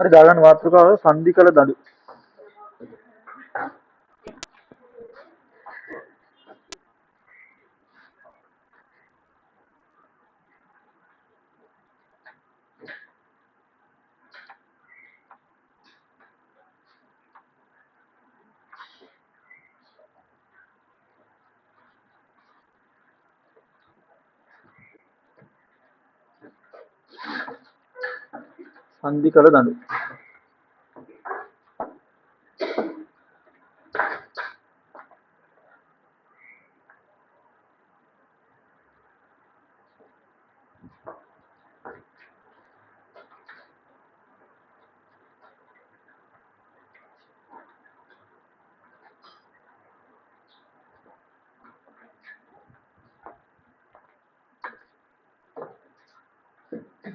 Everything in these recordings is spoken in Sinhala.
හරි, දාගන්න මාතෘකාව සන්ධි කළ දඬු. සන්ධි කළ දඬු.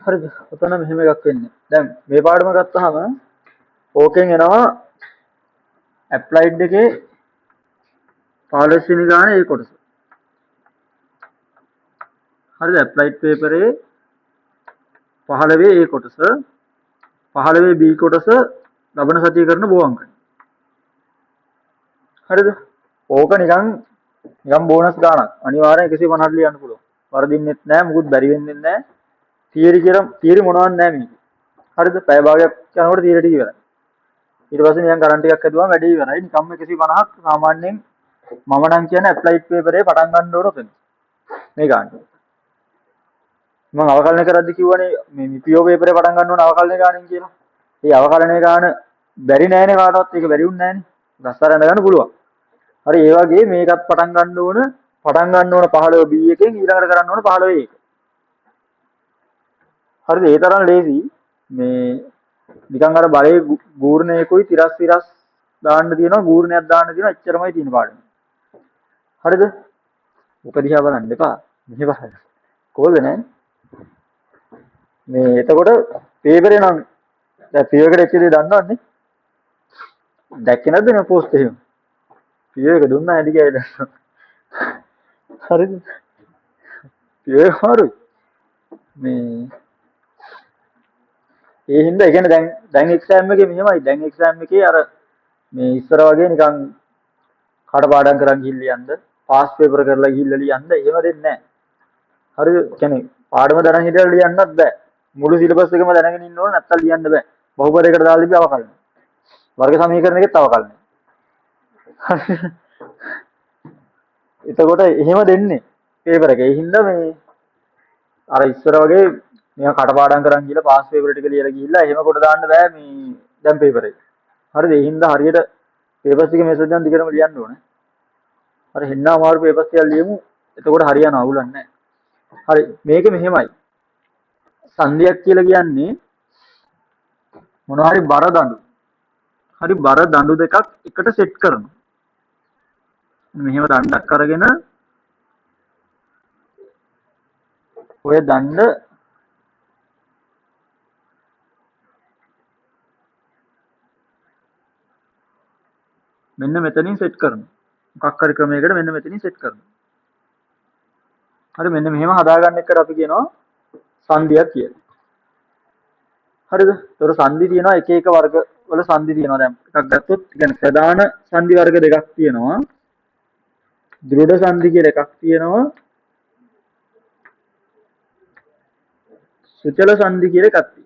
හරිද? ඔතන මෙහෙම එකක් වෙන්නේ. දැන් මේ පාඩම ගත්තාම ඕකෙන් එනවා ඇප්ලයිඩ් එකේ 15 වෙනි ගාන ඒ කොටස. හරිද? ඇප්ලයිඩ් පේපරේ 15 ඒ කොටස, 15 බී කොටස ලබන සතිය කරන බෝ අංකනේ. හරිද? ඕක නිකන් නිකන් බෝනස් ගානක්. අනිවාර්යෙන් 150ට ලියන්න පුළුවන්. වරදින්නෙත් නෑ, මුකුත් බැරි වෙන්නෙත් නෑ. තියරි කියලා තියරි මොනවත් නෑ මේකේ. හරිද? පැය භාගයක් යනකොට තියරි ටික ඉවරයි. ඊට පස්සේ නිකන් කරන්ට් ටිකක් හැදුවම වැඩේ ඉවරයි. නිකම්ම 150ක් සාමාන්‍යයෙන් මම නම් කියන්නේ ඇප්ලයිඩ් පේපර් එකේ පටන් ගන්න ඕන ඔතන. මේ ගාන. මම අවකලනය කරද්දි කිව්වනේ මේ මිපියෝ පේපර් එකේ පටන් ගන්න ඕන අවකලනය ගානෙන් කියලා. ඒ අවකලනය ගාන බැරි නෑනේ කාටවත්. ඒක බැරි වුණ නෑනේ. ගස්සර ඇඳ ගන්න පුළුවන්. හරි, ඒ වගේ මේකත් පටන් ගන්න ඕන. පටන් ගන්න ඕන 15 B එකෙන් ඊළඟට කරන්න ඕන 15 A එක. හරිද? ඒ තරම් ලේසි. මේ නිකන් අර බලයේ ගූර්ණයකුයි තිරස් විරස් දාන්න තියෙනවා, ගූර්ණයක් දාන්න තියෙනවා, එච්චරමයි තියෙන පාඩම. හරිද? ඔක දිහා බලන්න එපා. මෙහෙ බලන්න. කොහොමද නෑ? මේ එතකොට පේපරේ නම් දැන් පීఓ එකට එච්චර දේ දන්නවනේ. දැක්කේ නැද්ද මේ පෝස්ට් එහෙම? පීఓ එක දුන්නා ඇඳි ගෑවිලා. හරිද? පීఓ එක මාරුයි. මේ ඒ හින්දා ඒ කියන්නේ දැන් දැන් එක්සෑම් එකේ මෙහෙමයි. දැන් එක්සෑම් එකේ අර මේ ඉස්සර වගේ නිකන් කටපාඩම් කරන් ගිහින් ලියන්න, පාස් පේපර් කරලා ගිහිල්ලා ලියන්න එහෙම දෙන්නේ නැහැ. හරිද? කියන්නේ පාඩම දැනන් හිටලා ලියන්නත් බෑ. මුළු සිලබස් එකම දැනගෙන ඉන්න ඕන, නැත්තම් ලියන්න බෑ. බහුපදයකට දාලා තිබ්බ අවකලනය. වර්ග සමීකරණයකෙත් අවකලනය. එතකොට එහෙම දෙන්නේ පේපර් එක. ඒ හින්දා මේ අර ඉස්සර වගේ නිකන් කටපාඩම් කරන් ගිහලා පාස් පේපර් ටික ලියලා ගිහිල්ලා එහෙම කොට දාන්න බෑ මේ දැන් පේපර් එක. හරිද? ඒ හින්දා හරියට පේපර්ස් ටික මේ සද්දන් දිගටම ලියන්න ඕනේ. හරි, හෙන්න අමාරු පේපර්ස් ටිකක් ලියමු. එතකොට හරියනවා, අවුලක් නැහැ. හරි, මේක මෙහෙමයි. සංධියක් කියලා කියන්නේ මොනවා හරි බර දඬු. හරි, බර දඬු දෙකක් එකට සෙට් කරනවා. මෙහෙම දණ්ඩක් අරගෙන ඔය දණ්ඩ මෙන්න මෙතනින් සෙට් කරනවා. මොකක් හරි ක්‍රමයකට මෙන්න මෙතනින් සෙට් කරනවා. හරි, මෙන්න මෙහෙම හදාගන්න එකට අපි කියනවා සංධියක් කියලා. හරිද? ඒතර සංධි තියෙනවා එක එක වර්ග වල සංධි තියෙනවා. දැන් එකක් ගත්තොත් කියන්නේ ප්‍රධාන සංධි වර්ග දෙකක් තියෙනවා. දෘಢ සංධි කියලා එකක් තියෙනවා. සුචල සංධි කියලා එකක් තියෙනවා.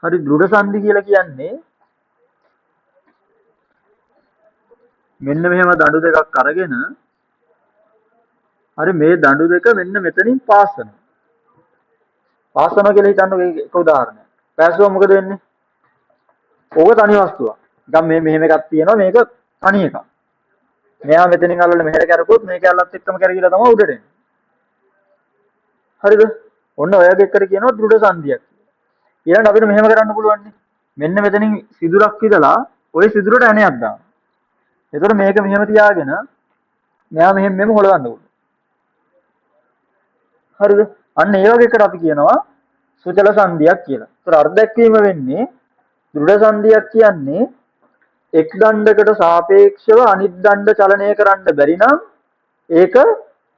හරි, දෘಢ සංධි කියලා කියන්නේ මෙන්න මෙහෙම දඬු දෙකක් අරගෙන හරි, මේ දඬු දෙක මෙන්න මෙතනින් පාස් වෙනවා. පාස් වෙනවා කියලා හිතන්නකෝ එක උදාහරණයක්. පාස් වුණා මොකද වෙන්නේ? ඕක තනි වස්තුවක්. නිකන් මේ මෙහෙම එකක් තියෙනවා, මේක තනි එකක්. මෙයා මෙතනින් අල්ලලා මෙහෙට කරකුවොත් මේක අල්ලත් එක්කම කරගිලා තමයි උඩට එන්නේ. හරිද? ඔන්න ඔය වගේ එකට කියනවා දෘಢ සංධියක් කියලා. ඊළඟට අපිට මෙහෙම කරන්න පුළුවන් නේ. මෙන්න මෙතනින් සිදුරක් විදලා ඔය සිදුරට ඇණයක් දානවා. එතකොට මේක මෙහෙම තියාගෙන මෙයා මෙහෙම මෙහෙම හොලවන්න පුළුවන්. හරිද? අන්න ඒ වගේ එකට අපි කියනවා සුචල සංධියක් කියලා. ඒතර අර්ධ දැක්වීම වෙන්නේ දෘಢ සංධියක් කියන්නේ එක් දණ්ඩකට සාපේක්ෂව අනිත් දණ්ඩ චලනය කරන්න බැරි නම් ඒක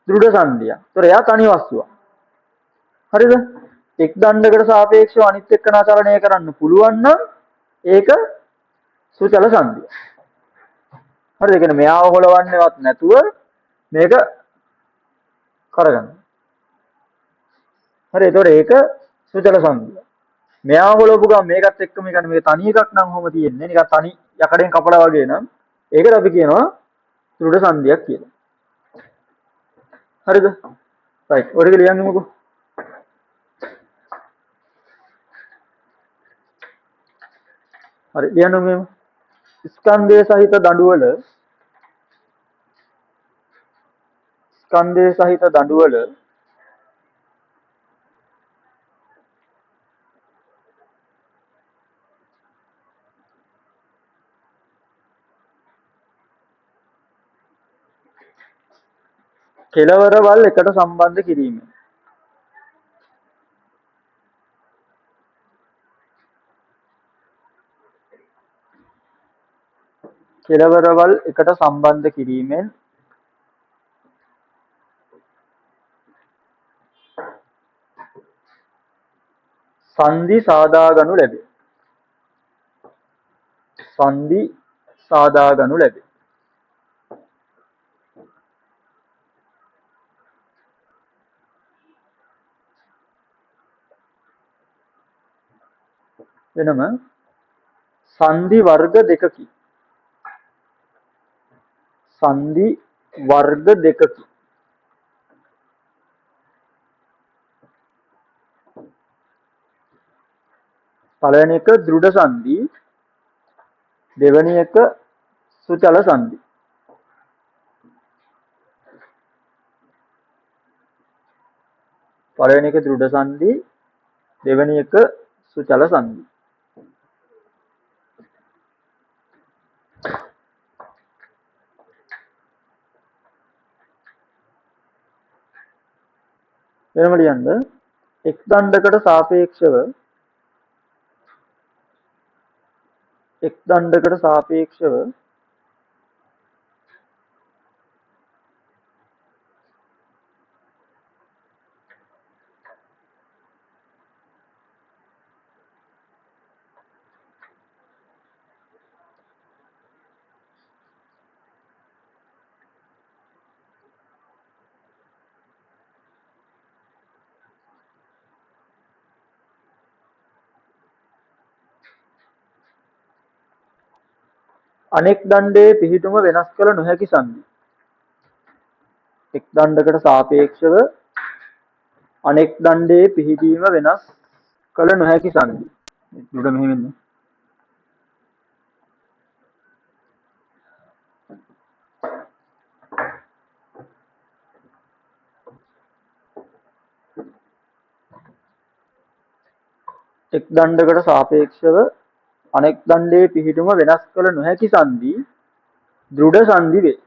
දෘಢ සංධියක්. ඒතර එයා තනි වස්තුවක්. හරිද? එක් දණ්ඩකට සාපේක්ෂව අනිත් එක්කනා චලනය කරන්න පුළුවන් නම් ඒක සුචල සංධිය. හරිද? ඒ කියන්නේ මෙයාව හොලවන්නේවත් නැතුව මේක කරගන්න. හරි, ඒතකොට ඒක සුචල සංධිය. මෙයාව හොලවපු ගමන් මේකත් එක්කම කියන්නේ මේක තනි එකක් නම් ඔහොම තියෙන්නේ. නිකන් තනි යකඩෙන් කපලා වගේ නම් ඒකට අපි කියනවා දෘಢ සංධියක් කියලා. හරිද? රයිට්. ඔය ටික ලියන්නමුකෝ. හරි, ලියන්නමු මෙහෙම. ස්කන්ධය සහිත දඬුවල ස්කන්ධය සහිත දඬුවල කෙළවරවල් එකට සම්බන්ධ කිරීම. කෙළවරවල් එකට සම්බන්ධ කිරීමෙන් සන්ධි සාදාගනු ලැබේ. සන්ධි සාදාගනු ලැබේ. වෙනම සන්ධි වර්ග දෙකකි. සන්ධි වර්ග දෙකකි. පළවෙනි එක දෘಢ සන්ධි, දෙවෙනි එක සුචල සන්ධි. පළවෙනි එක දෘಢ සන්ධි, දෙවෙනි එක සුචල සන්ධි. වෙනම ලියන්න එක් දණ්ඩකට සාපේක්ෂව එක් දණ්ඩකට සාපේක්ෂව අනෙක් දණ්ඩේ පිහිටුම වෙනස් කළ නොහැකි සන්ධි. එක් දණ්ඩකට සාපේක්ෂව අනෙක් දණ්ඩේ පිහිටීම වෙනස් කළ නොහැකි සන්ධි. දුර මෙහෙම ඉන්න. එක් දණ්ඩකට සාපේක්ෂව අනෙක් දණ්ඩේ පිහිටුම වෙනස් කළ නොහැකි සන්ධි දෘಢ සන්ධි වේ.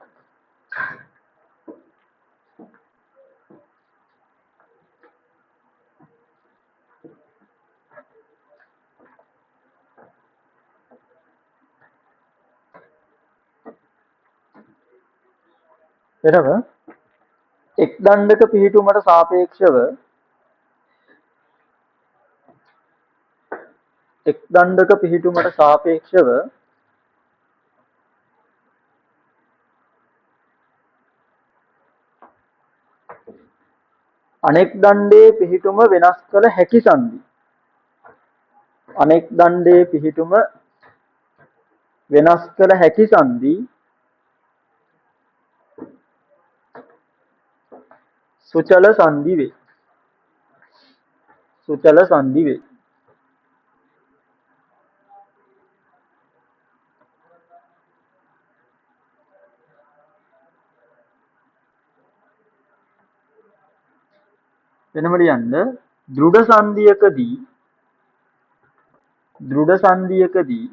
වෙනම එක් දණ්ඩක පිහිටුමට සාපේක්ෂව එක් දණ්ඩක පිහිටුමට සාපේක්ෂව අනෙක් දණ්ඩේ පිහිටුම වෙනස් කළ හැකි සන්ධි. අනෙක් දණ්ඩේ පිහිටුම වෙනස් කළ හැකි සන්ධි සුචල සන්ධි වේ. සුචල සන්ධි වේ. වෙනම ලියන්න දෘಢ සංධියකදී දෘಢ සංධියකදී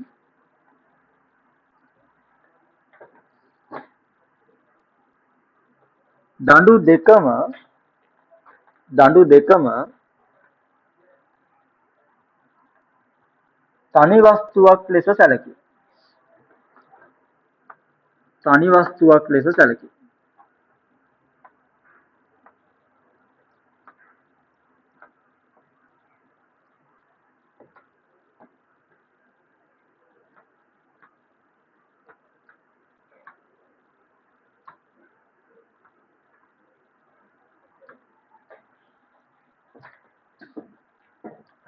දඬු දෙකම දඬු දෙකම තනි වස්තුවක් ලෙස සැලකේ. තනි වස්තුවක් ලෙස සැලකේ.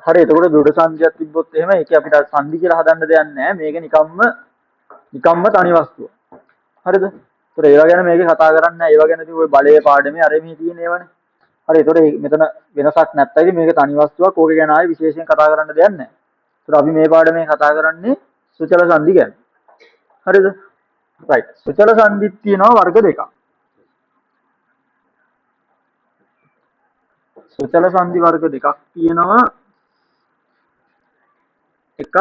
හරි, එතකොට දෘಢ සංධියක් තිබ්බොත් එහෙම ඒක අපිට සංධි කියලා හදන්න දෙයක් නෑ. මේක නිකම්ම නිකම්ම තනි වස්තුවක්. හරිද? ඒතර ඒවා ගැන මේකේ කතා කරන්නේ නෑ. ඒවා ගැන ඉතින් ඔය බලයේ පාඩමේ අර මේ තියෙන ඒවානේ. හරි, ඒතර මෙතන වෙනසක් නැත්තයි ඉතින් මේක තනි වස්තුවක්. ඕක ගැන ආයේ විශේෂයෙන් කතා කරන්න දෙයක් නෑ. ඒතර අපි මේ පාඩමේ කතා කරන්නේ සුචල සංධි ගැන. හරිද? රයිට්. සුචල සංධිත් තියෙනවා වර්ග දෙකක්. සුචල සංධි වර්ග දෙකක් තියෙනවා. එකක්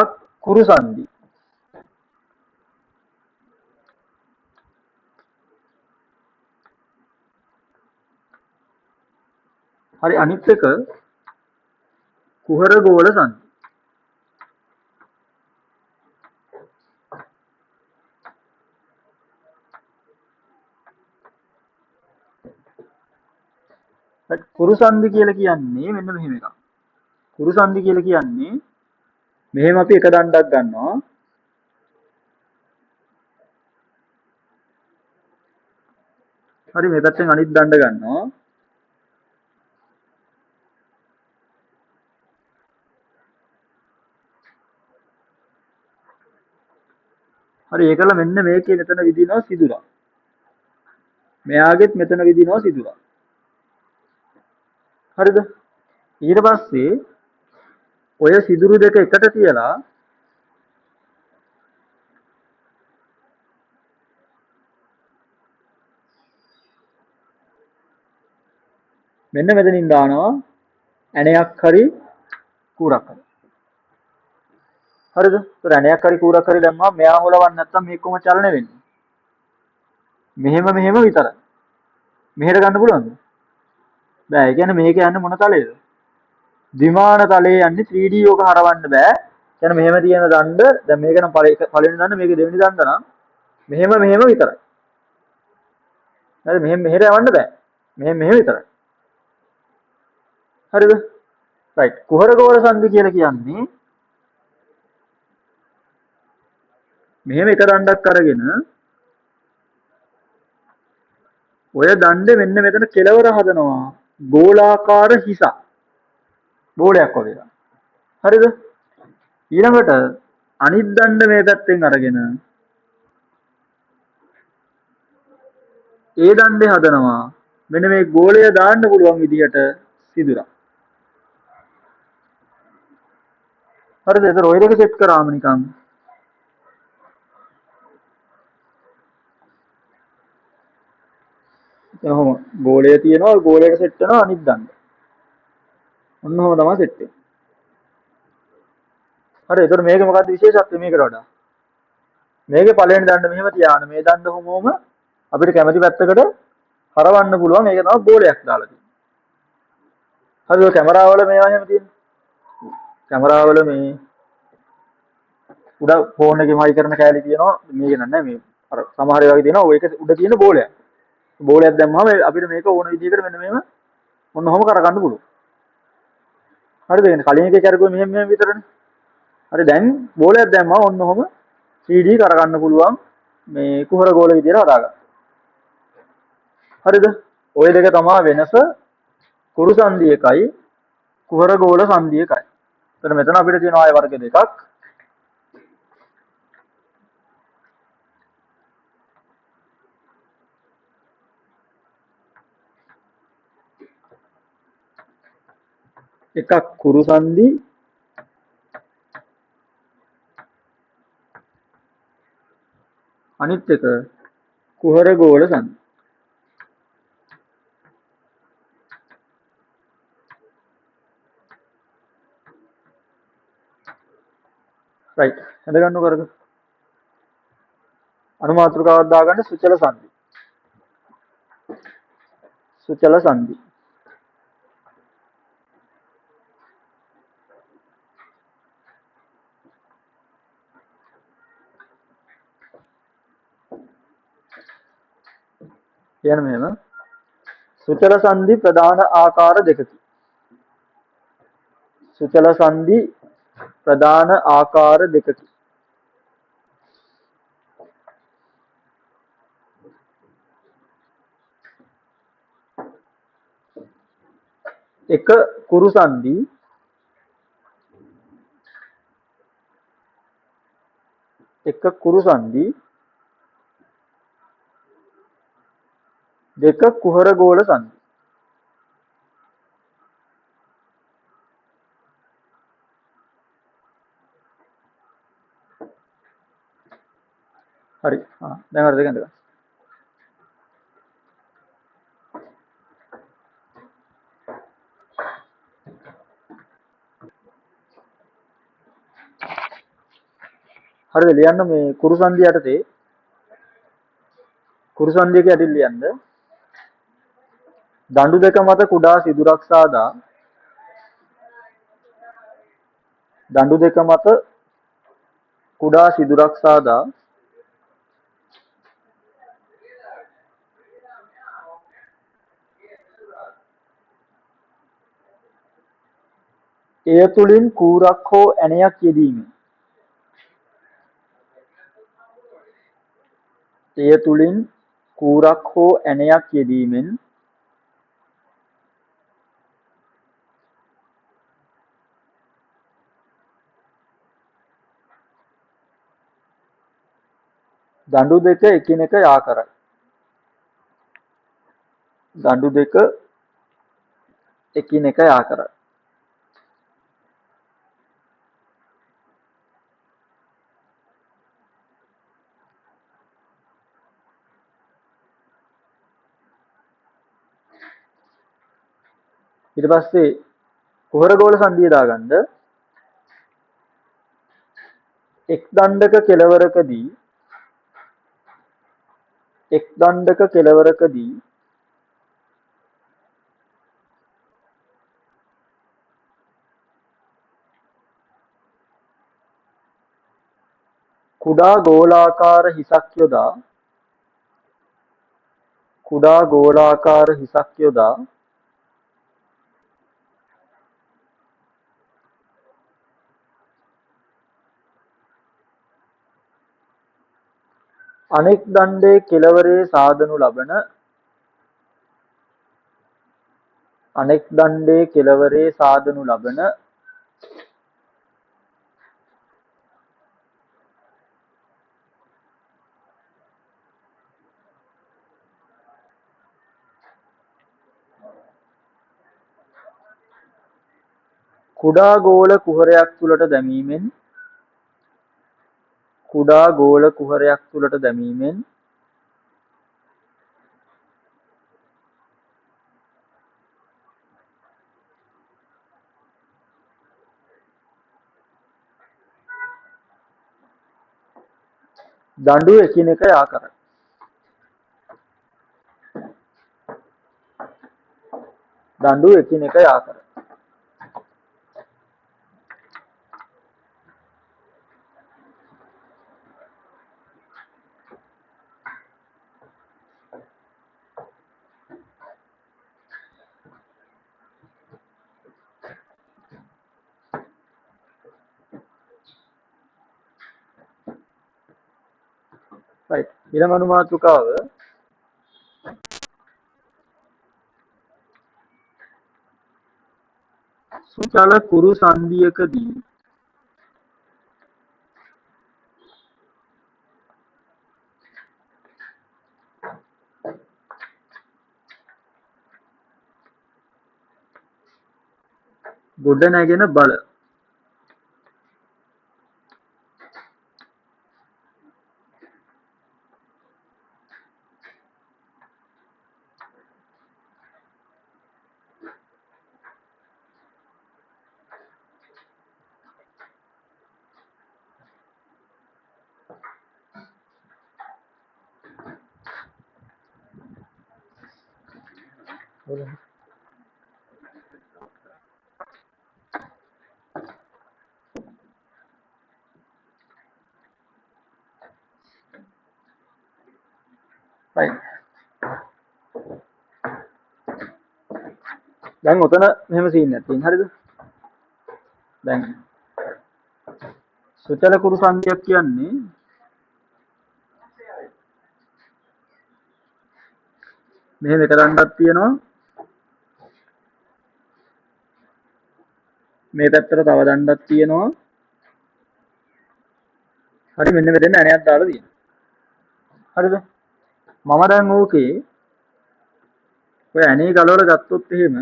කුරු සංධි. හරි, අනිත් එක කුහර ගෝල සංධි. රයිට්, කුරු සංධි කියලා කියන්නේ මෙන්න මෙහෙම එකක්. කුරු සංධි කියලා කියන්නේ මෙහෙම අපි එක දණ්ඩක් ගන්නවා. හරි, මේ පැත්තෙන් අනිත් දණ්ඩ ගන්නවා. හරි, ඒකල මෙන්න මේකේ මෙතන විදිනවා සිදුරක්. මෙයාගෙත් මෙතන විදිනවා සිදුරක්. හරිද? ඊට පස්සේ ඔය සිදුරු දෙක එකට තියලා මෙන්න මෙතනින් දානවා ඇණයක් හරි කූරක් හරි. හරිද? ඒතර ඇණයක් හරි කූරක් හරි දැම්මම මෙයා හොලවන්නේ නැත්තම් මේක කොහොම චලනය වෙන්නේ? මෙහෙම මෙහෙම විතරයි. මෙහෙට ගන්න පුළුවන්ද? බෑ. ඒ කියන්නේ මේක යන්නේ මොන තලයේද? ද්විමාන තලයේ යන්නේ 3D යෝග හරවන්න බෑ. කියන්නේ මෙහෙම තියෙන දණ්ඩ දැන් මේක නම් පළවෙනි දණ්ඩ, මේක දෙවෙනි දණ්ඩ නම් මෙහෙම මෙහෙම විතරයි. හරි, මෙහෙම මෙහෙට යවන්න බෑ. මෙහෙම මෙහෙම විතරයි. හරිද? රයිට්. කුහර ගෝල සංධි කියලා කියන්නේ මෙහෙම එක දණ්ඩක් අරගෙන ඔය දණ්ඩේ මෙන්න මෙතන කෙලවර හදනවා ගෝලාකාර හිසක්. බෝලයක් වගේ එකක්. හරිද? ඊළඟට අනිත් දණ්ඩ මේ පැත්තෙන් අරගෙන ඒ දණ්ඩේ හදනවා මෙන්න මේ ගෝලය දාන්න පුළුවන් විදිහට සිදුරක්. හරිද? ඒතර ඔය දෙක සෙට් කරාම නිකන් ඔහොම ගෝලය තියෙනවා, ඔය ගෝලයට සෙට් වෙනවා අනිත් දණ්ඩ. ඔන්න ඔහොම තමයි සෙට් වෙන්නේ. හරි, ඒතර මේක මොකද්ද විශේෂත්වය මේකට වඩා? මේකේ පළවෙනි දණ්ඩ මෙහෙම තියාන මේ දණ්ඩ කොහොමම අපිට කැමති පැත්තකට හරවන්න පුළුවන්. ඒක තමයි ගෝලයක් දාලා තියෙන්නේ. හරි, ඔය කැමරාවල මේවා එහෙම තියෙන්නේ. කැමරාවල මේ උඩ ෆෝන් එකේ මයි කරන කෑලි තියෙනවා. මේක නෑ මේ අර සමහර ඒවා වගේ තියෙනවා. ඔය එක උඩ තියෙන බෝලයක්. බෝලයක් දැම්මම අපිට මේක ඕන විදිහකට මෙන්න මෙහෙම ඔන්න ඔහොම කරගන්න පුළුවන්. හරිද? ඒ කියන්නේ කලින් එකේ කරගුවේ මෙහෙම මෙහෙම විතරනේ. හරි, දැන් බෝලයක් දැම්මම ඔන්න ඔහොම 3D කරගන්න පුළුවන් මේ කුහර ගෝල විදියට හදාගන්න. හරිද? ඔය දෙක තමයි වෙනස. කුරු සංධි එකයි කුහර ගෝල සංධි එකයි. එතන මෙතන අපිට තියෙන ආය වර්ග දෙකක්. එකක් කුරු සංධි, අනිත් එක කුහර ගෝල සංධි. රයිට්, හඳගන්නු කරක අනුමාතෘකාවක් දාගන්න සුචල සංධි. සුචල සංධි. කියන මෙහෙම සුචල සංධි ප්‍රධාන ආකාර දෙකකි. සුචල සංධි ප්‍රධාන ආකාර දෙකකි. එක කුරු සංධි, එක කුරු සංධි, දෙක කුහර ගෝල සංධි. හරි. ආ දැන් අර දෙක ඇඳගන්න. හරිද? ලියන්න මේ කුරු සංධිය යටතේ කුරු සංධියක යටින් ලියන්න. දඬු දෙක මත කුඩා සිදුරක් සාදා, දඬු දෙක මත කුඩා සිදුරක් සාදා එය තුලින් කූරක් හෝ ඇණයක් යෙදීමෙන්, එය තුලින් කූරක් හෝ ඇණයක් යෙදීමෙන් දඬු දෙක එකිනෙක යා කරයි. දඬු දෙක එකිනෙක යා කරයි. ඊට පස්සේ කුහර ගෝල සංධිය දාගන්න. එක් දණ්ඩක කෙලවරකදී, එක් දණ්ඩක කෙලවරකදී කුඩා ගෝලාකාර හිසක් යොදා, කුඩා ගෝලාකාර හිසක් යොදා අනෙක් දණ්ඩේ කෙළවරේ සාදනු ලබන, අනෙක් දණ්ඩේ කෙළවරේ සාදනු ලබන කුඩා ගෝල කුහරයක් තුලට දැමීමෙන්, කුඩා ගෝල කුහරයක් තුලට දැමීමෙන් දඬු එකිනෙක යා කරයි. දඬු එකිනෙක යා කරයි. රයිට්. ඊළඟ අනුමාතෘකාව සුචල කුරු සංධියකදී ගොඩ නැගෙන බල. රයිට්. දැන් ඔතන මෙහෙම සීන් එකක් තියෙන. හරිද? දැන් සුචල කුරු සංධියක් කියන්නේ මෙහෙම එක දණ්ඩක් තියෙනවා. මේ පැත්තට තව දණ්ඩක් තියෙනවා. හරි, මෙන්න මෙතෙන් ඇණයක් දාලා තියෙනවා. හරිද? මම දැන් ඕකේ ඔය ඇණේ ගලවලා ගත්තොත් එහෙම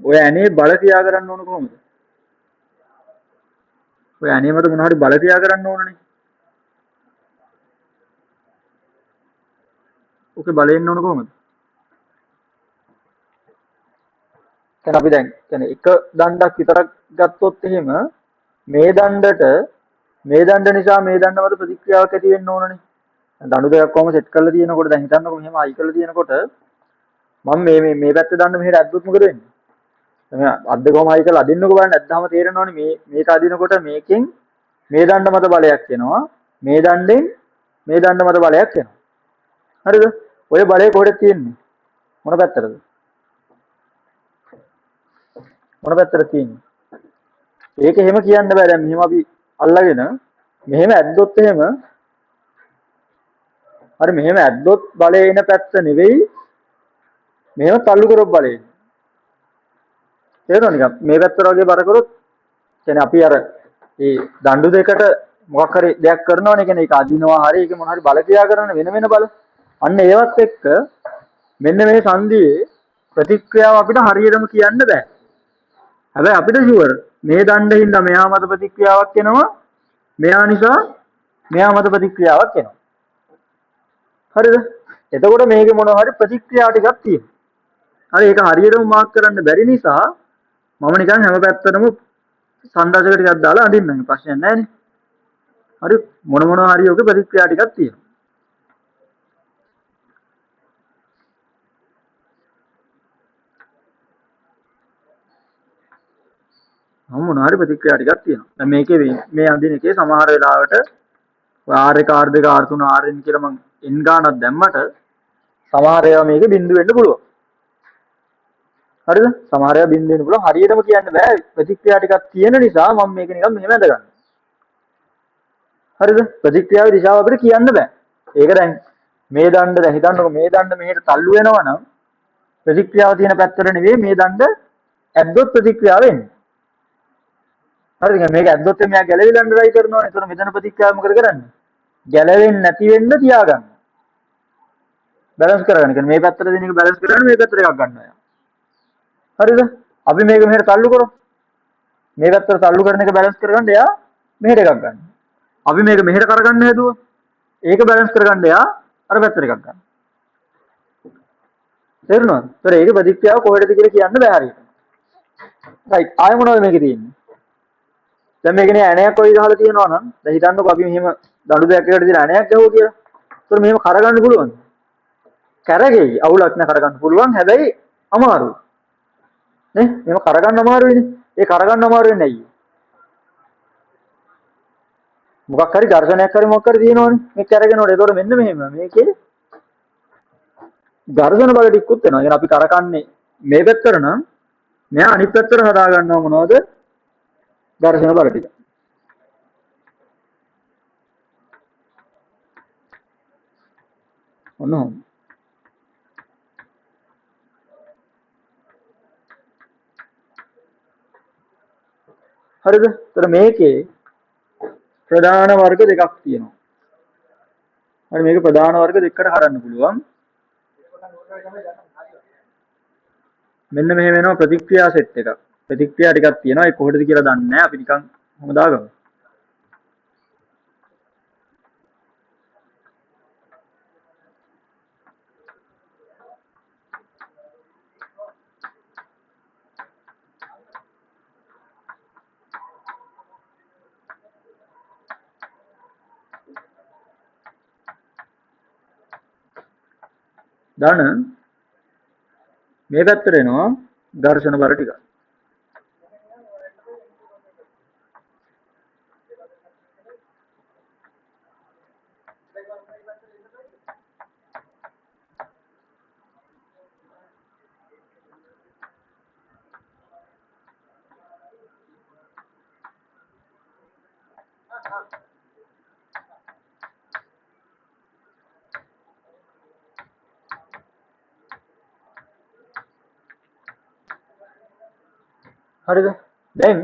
ඔය ඇණේ බල ක්‍රියා කරන්න ඕන කොහොමද? ඔය ඇණේ මත මොන හරි බල ක්‍රියා කරන්න ඕනනේ. ඕකේ බල එන්න ඕන කොහොමද? දැන් අපි දැන් කියන්නේ එක දණ්ඩක් විතරක් ගත්තොත් එහෙම මේ දණ්ඩට මේ දණ්ඩ නිසා මේ දණ්ඩ මත ප්‍රතික්‍රියාවක් ඇති වෙන්න ඕනනේ. දඬු දෙකක් කොහොම සෙට් කරලා තියෙනකොට දැන් හිතන්නකෝ මෙහෙම අයි කරලා තියෙනකොට මම මේ මේ මේ පැත්තේ දණ්ඩ මෙහෙට ඇද්දොත් මොකද වෙන්නේ? දැන් අත් දෙක කොහොම හයි කරලා අදින්නකෝ බලන්න. ඇද්දාම තේරෙනවනේ මේ මේක අදිනකොට මේකෙන් මේ දණ්ඩ මත බලයක් එනවා. මේ දණ්ඩෙන් මේ දණ්ඩ මත බලයක් එනවා. හරිද? ඔය බලය කොහෙද තියෙන්නේ? මොන පැත්තටද? මොන පැත්තටද තියෙන්නේ? ඒක එහෙම කියන්න බෑ. දැන් මෙහෙම අපි අල්ලගෙන මෙහෙම ඇද්දොත් එහෙම හරි, මෙහෙම ඇද්දොත් බලය එන පැත්ත නෙවෙයි, මෙහෙම තල්ලු කරොත් බලය එන්නේ. තේරෙනවද නිකන් මේ පැත්තට වගේ බර කරොත් කියන්නේ අපි අර ඒ දඬු දෙකට මොකක් හරි දෙයක් කරනවනේ, කියන්නේ ඒක අදිනවා හරි, ඒක මොන හරි බල ක්‍රියා කරන වෙන වෙන බල. අන්න ඒවත් එක්ක මෙන්න මේ සංධියේ ප්‍රතික්‍රියාව අපිට හරියටම කියන්න බෑ. හැබැයි අපිට ෂුවර් මේ දණ්ඩ හින්දා මෙහා මත ප්‍රතික්‍රියාවක් එනවා, මෙහා නිසා මෙහා මත ප්‍රතික්‍රියාවක් එනවා. හරිද? එතකොට මේකේ මොනවා හරි ප්‍රතික්‍රියා ටිකක් තියෙනවා. හරි, ඒක හරියටම මාක් කරන්න බැරි නිසා මම නිකන් හැම පැත්තටම සංදර්ශක ටිකක් දාලා අඳින්නම්. ප්‍රශ්නයක් නැහැ නේ. හරි, මොන මොන හරි ඔකේ ප්‍රතික්‍රියා ටිකක් තියෙනවා. මම මොන හරි ප්‍රතික්‍රියා ටිකක් තියෙනවා. දැන් මේකේ මේ අඳින එකේ සමහර වෙලාවට ඔය R1 R2 R3 Rn කියලා මං n ගානක් දැම්මට සමහර ඒවා මේකේ බිංදු වෙන්න පුළුවන්. හරිද? සමහර ඒවා බිංදු වෙන්න පුළුවන්. හරියටම කියන්න බෑ. ප්‍රතික්‍රියා ටිකක් තියෙන නිසා මම මේක නිකන් මෙහෙම ඇඳ ගන්නවා. හරිද? ප්‍රතික්‍රියාවේ දිශාව අපිට කියන්න බෑ. ඒක දැන් මේ දණ්ඩ දැන් හිතන්නකෝ මේ දණ්ඩ මෙහෙට තල්ලු වෙනවා නම් ප්‍රතික්‍රියාව තියෙන පැත්තට නෙවෙයි මේ දණ්ඩ ඇද්දොත් ප්‍රතික්‍රියාව එන්නේ. හරිද? මේක ඇද්දොත් මෙයා ගැලවිලා යන්න try කරනවනේ. ඒතර මෙතන ප්‍රතික්‍රියාව මොකද කරන්නේ? ගැලවෙන්නේ නැති වෙන්න තියාගන්න. බැලන්ස් කරගන්න. කියන්නේ මේ පැත්තට දෙන එක බැලන්ස් කරගන්න මේ පැත්තට එකක් ගන්නවා එයා. හරිද? අපි මේක මෙහෙට තල්ලු කරොත් මේ පැත්තට තල්ලු කරන එක බැලන්ස් කරගන්න එයා මෙහෙට එකක් ගන්නවා. අපි මේක මෙහෙට කරගන්න හැදුවොත් ඒක බැලන්ස් කරගන්න එයා අර පැත්තට එකක් ගන්නවා. තේරුණාද? ඒතර ඒක ප්‍රතික්‍රියාව කොහෙටද කියලා කියන්න බෑ හරියට. රයිට්. ආයෙ මොනවද මේකේ තියෙන්නේ? දැන් මේකනේ ඇණයක් වගේ ගහලා තියෙනවා නම් දැන් හිතන්නකෝ අපි මෙහෙම දඬු දෙයක් එකට දීලා ඇණයක් ගැහුවා කියලා. ඒතර මෙහෙම කරගන්න පුළුවන්ද? කැරගෙයි. අවුලක් නෑ, කරගන්න පුළුවන්. හැබැයි අමාරුයි. නේ? මෙහෙම කරගන්න අමාරුයිනේ. ඒ කරගන්න අමාරු වෙන්නේ ඇයි? මොකක් හරි ඝර්ෂණයක් හරි මොකක් හරි තියෙනවනේ. මේ කැරගෙනකොට. ඒතකොට මෙන්න මෙහෙම මේකේ ඝර්ෂණ බල ටිකකුත් වෙනවා. ඒ කියන්නේ අපි කරකන්නේ මේ පැත්තට නම් මෙයා අනිත් පැත්තට හදා ගන්නවා මොනවද? ඝර්ෂණ බල ටික. ඔන්න ඔහොම. හරිද? එතකොට මේකේ ප්‍රධාන වර්ග දෙකක් තියෙනවා. හරි, මේක ප්‍රධාන වර්ග දෙකකට හදන්න පුළුවන්. මෙන්න මෙහෙම වෙනවා ප්‍රතික්‍රියා සෙට් එකක්. ප්‍රතික්‍රියා ටිකක් තියෙනවා. ඒ කොහෙටද කියලා දන්නේ නැහැ. අපි නිකන් කොහොම දාගමු. ධන මේ පැත්තට එනවා ඝර්ෂණ බර ටික. හරිද? දැන්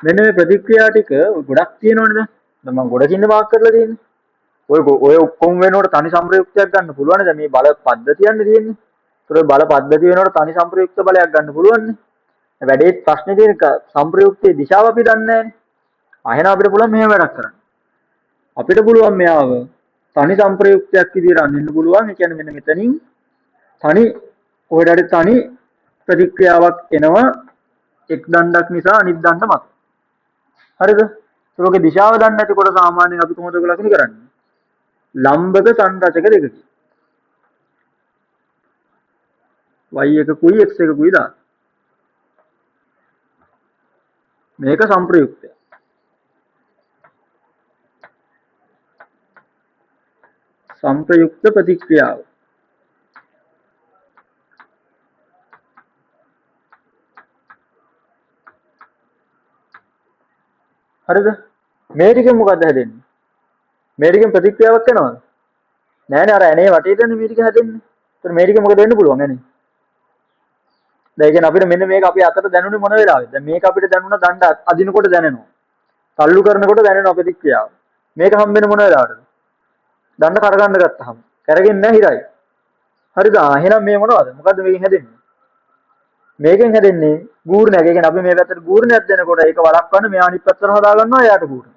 මෙන්න මේ ප්‍රතික්‍රියා ටික ගොඩක් තියෙනවනේ දැන්. දැන් මම ගොඩකින් මාක් කරලා තියෙන්නේ. ඔය ඔය ඔක්කොම වෙනකොට තනි සංප්‍රයුක්තයක් ගන්න පුළුවන් නේ. දැන් මේ බල පද්ධතියන්නේ තියෙන්නේ. ඒතර ඔය බල පද්ධතිය වෙනකොට තනි සංප්‍රයුක්ත බලයක් ගන්න පුළුවන් නේ. වැඩේ ප්‍රශ්නේ තියෙන සංප්‍රයුක්තයේ දිශාව අපි දන්නේ නැහැනේ. එහෙනම් අපිට පුළුවන් මෙහෙම වැඩක් කරන්න. අපිට පුළුවන් මෙයාව තනි සංප්‍රයුක්තයක් විදියට අඳින්න පුළුවන්. ඒ කියන්නේ මෙන්න මෙතනින් තනි කොහෙට හරි තනි ප්‍රතික්‍රියාවක් එනවා එක් දණ්ඩක් නිසා අනිත් දණ්ඩ මත. හරිද? ඒකේ දිශාව දන්නේ නැතිකොට සාමාන්‍යයෙන් අපි කොහොමද ඔක ලකුණු කරන්නේ? ලම්බක සංරචක දෙකකින්. Y එකකුයි x එකකුයි දාන්න. මේක සංප්‍රයුක්තය. සංප්‍රයුක්ත ප්‍රතික්‍රියාව. හරිද? මේ ටිකෙන් මොකද්ද හැදෙන්නේ? මේ ටිකෙන් ප්‍රතික්‍රියාවක් වෙනවද? නෑනේ, අර ඇනේ වටේටනේ මේ ටික හැදෙන්නේ. ඒතර මේ ටික මොකද වෙන්න පුළුවන් ඇනේ? දැන් ඒ කියන්නේ අපිට මෙන්න මේක අපේ අතට දැනුනේ මොන වෙලාවෙද? දැන් මේක අපිට දැනුණා දණ්ඩ අදිනකොට දැනෙනවා. තල්ලු කරනකොට දැනෙනවා ප්‍රතික්‍රියාව. මේක හම්බෙන මොන වෙලාවටද? දණ්ඩ කරගන්න ගත්තාම. කැරගෙන්නේ නෑ, හිරයි. හරිද? ආ එහෙනම් මේ මොනවද? මොකද්ද මේකෙන් හැදෙන්නේ? මේකෙන් හැදෙන්නේ ගූර්ණයක්. ඒ කියන්නේ අපි මේ පැත්තට ගූර්ණයක් දෙනකොට ඒක වළක්වන්න මෙයා අනිත් පැත්තට හදා ගන්නවා එයාට ගූර්ණය.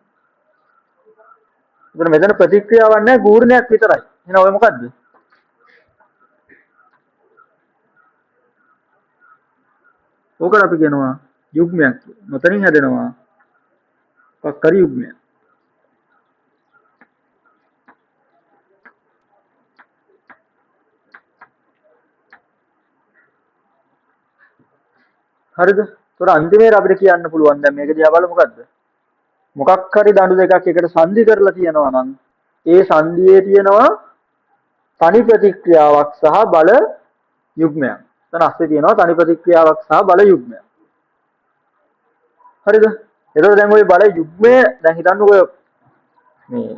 එතන මෙතන ප්‍රතික්‍රියාවක් නෑ, ගූර්ණයක් විතරයි. එහෙනම් ඔය මොකද්ද? ඕකට අපි කියනවා යුග්මයක් කියලා. මෙතනින් හැදෙනවා මොකක් හරි යුග්මයක්. හරිද? ඒතර අන්තිමේට අපිට කියන්න පුළුවන් දැන් මේක දිහා බලමු මොකද්ද? මොකක් හරි දඬු දෙකක් එකට සංධි කරලා තියෙනවා නම් ඒ සංධියේ තියෙනවා තනි ප්‍රතික්‍රියාවක් සහ බල යුග්මයක්. එතන අස්සේ තියෙනවා තනි ප්‍රතික්‍රියාවක් සහ බල යුග්මයක්. හරිද? එතකොට දැන් ඔය බල යුග්මය දැන් හිතන්නකෝ ඔය මේ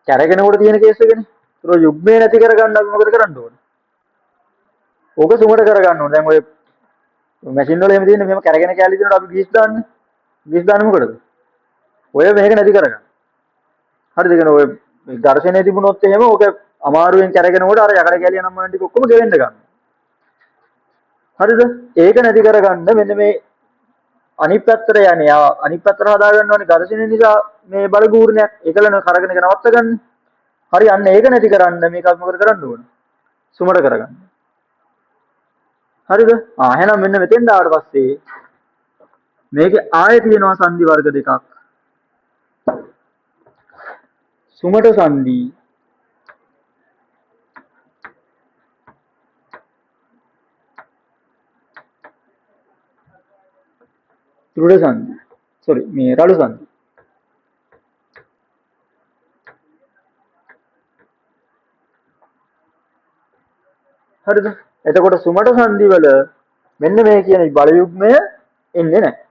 කැරගෙනකොට තියෙන කේස් එකනේ. ඒතර යුග්මය නැති කරගන්න අපි මොකද කරන්න ඕනේ? ඕක සුමට කරගන්න ඕනේ. දැන් ඔය මැෂින් වල එහෙම තියෙන්නේ මෙහෙම කැරගෙන කැලි දෙනකොට අපි ග්‍රීස් දාන්නේ. ග්‍රීස් දාන්නේ මොකටද? ඔය මේක නැති කරගන්න. හරිද? කියන්නේ ඔය මේ ඝර්ෂණය තිබුණොත් එහෙම ඕක අමාරුවෙන් කැරගෙනකොට අර යකඩ කැලිය නම් මන ටික ඔක්කොම ගෙවෙන්න ගන්නවා. හරිද? ඒක නැති කරගන්න මෙන්න මේ අනිත් පැත්තට යන්නේ. ආ අනිත් පැත්තට හදා ගන්න ඕනේ ඝර්ෂණය නිසා මේ බල ගූර්ණයක්. ඒකලන කරගෙන එක නවත්ත ගන්න. හරි, අන්න ඒක නැති කරන්න මේක අපි මොකද කරන්න ඕන? සුමට කරගන්න. හරිද? ආ එහෙනම් මෙන්න මෙතෙන් ආවට පස්සේ මේකේ ආයෙ තියෙනවා සංධි වර්ග දෙකක්. සුමට සංධි දෘಢ සංධි. සෝරි, මේ රළු සංධි. හරිද? එතකොට සුමට සංධි වල මෙන්න මේ කියන බලයුග්මය එන්නේ නැහැ.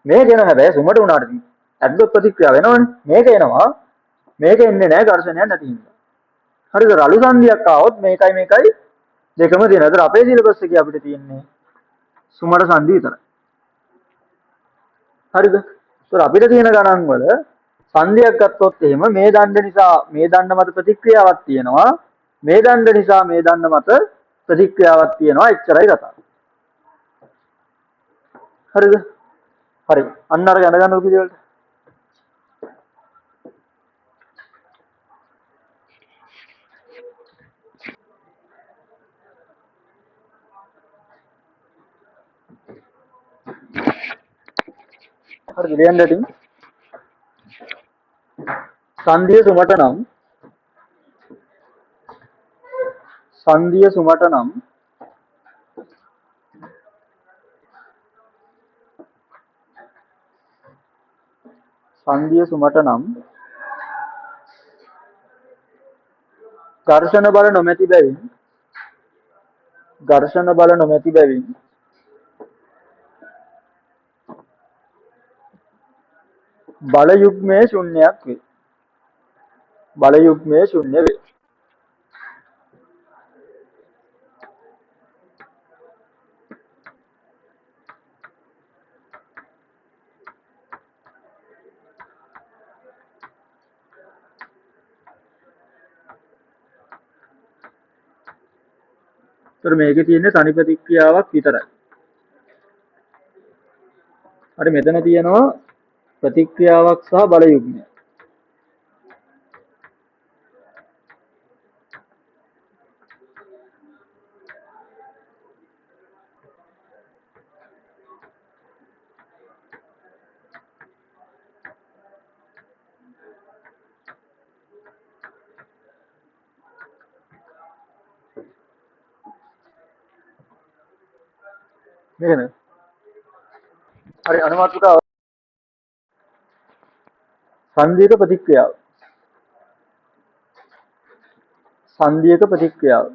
මේක එනවා හැබැයි සුමට උනාට ඇද්ද ප්‍රතික්‍රියාව වෙනවනේ. මේක එනවා. මේක එන්නේ නැහැ ඝර්ෂණයක් නැති හින්දා. හරිද? රළු සංධියක් ආවොත් මේකයි මේකයි දෙකම තියෙනවා. ඒතර අපේ සිලබස් එකේ අපිට තියෙන්නේ සුමට සංධි විතරයි. හරිද? ඒතර අපිට තියෙන ගණන් වල සංධියක් ගත්තොත් එහෙම මේ දණ්ඩ නිසා මේ දණ්ඩ මත ප්‍රතික්‍රියාවක් තියෙනවා. මේ දණ්ඩ නිසා මේ දණ්ඩ මත ප්‍රතික්‍රියාවක් තියෙනවා. එච්චරයි කතාව. හරිද? හරි. අන්න අර ගණ ගන්න පිළිවෙලට. හරිද? ලියන්න ඉතින්. සංධිය සුමට නම් සංධිය සුමට නම් සංධිය සුමට නම් ඝර්ෂණ බල නොමැති බැවින් ඝර්ෂණ බල නොමැති බැවින් බල යුග්මය ශුන්‍යයක් වේ. බල යුග්මය ශුන්‍ය වේ. ඒතර මේකේ තියෙන්නේ තනි ප්‍රතික්‍රියාවක් විතරයි. හරි, මෙතන තියෙනවා ප්‍රතික්‍රියාවක් සහ බලයුග්මයක්. මේක නේද? හරි, අනුමාතෘකාව සංධියක ප්‍රතික්‍රියාව. සංධියක ප්‍රතික්‍රියාව.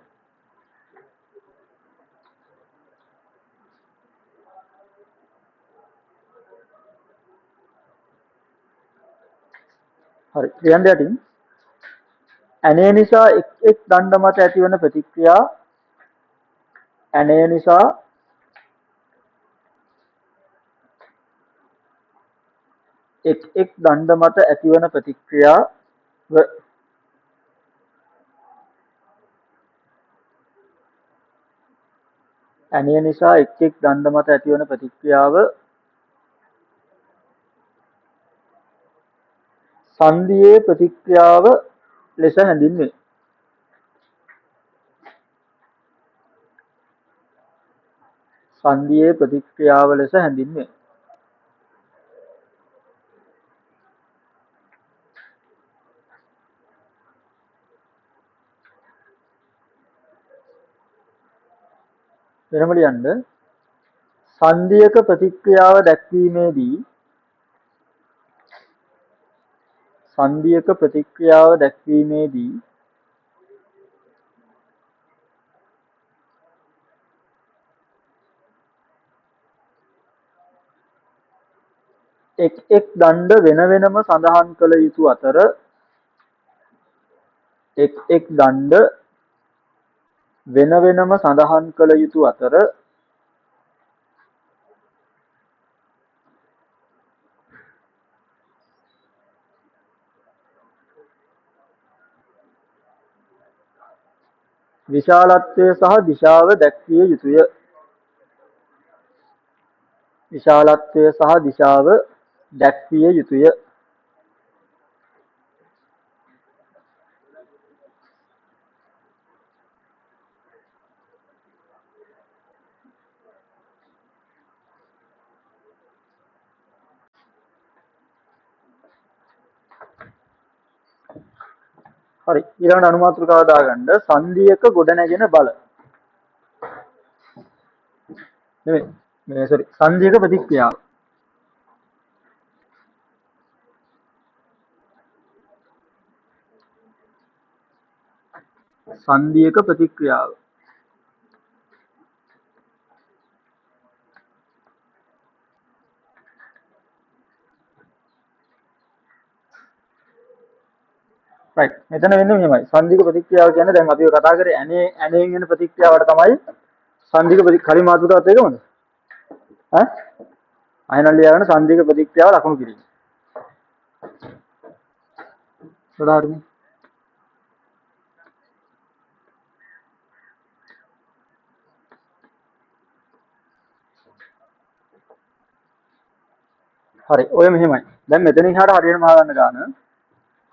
හරි, ලියන්න යටින් ඇණය නිසා එක් එක් දණ්ඩ මත ඇතිවන ප්‍රතික්‍රියා ඇණය නිසා එක් එක් දණ්ඩ මත ඇතිවන ප්‍රතික්‍රියාව ඇණය නිසා එක් එක් දණ්ඩ මත ඇතිවන ප්‍රතික්‍රියාව සංධියේ ප්‍රතික්‍රියාව ලෙස හැඳින්වේ. සංධියේ ප්‍රතික්‍රියාව ලෙස හැඳින්වේ. වෙනම ලියන්න සංධියක ප්‍රතික්‍රියාව දැක්වීමේදී සංධියක ප්‍රතික්‍රියාව දැක්වීමේදී එක් එක් දණ්ඩ වෙන වෙනම සඳහන් කළ යුතු අතර එක් එක් දණ්ඩ වෙන වෙනම සඳහන් කළ යුතු අතර විශාලත්වය සහ දිශාව දැක්විය යුතුය. විශාලත්වය සහ දිශාව දැක්විය යුතුය. හරි, ඊළඟට අනුමාතෘකාව දාගන්න සංධියක ගොඩනැගෙන බල නෙමෙයි මේ සෝරි සංධියක ප්‍රතික්‍රියාව. සංධියක ප්‍රතික්‍රියාව. රයිට්, මෙතන වෙන්නේ මෙහෙමයි. සංධික ප්‍රතික්‍රියාව කියන්නේ දැන් අපි කතා කරේ ඇනේ ඇණයෙන් එන ප්‍රතික්‍රියාවට තමයි සංධික ප්‍රති කලින් මාතෘකාවත් ඒකමද? ඈ අයනල් ලියාගන්න සංධික ප්‍රතික්‍රියාව ලකුණු කිරීම. උදාහරණ හරි, ඔය මෙහෙමයි. දැන් මෙතනින් එහාට හරියටම අහගන්න ගාන.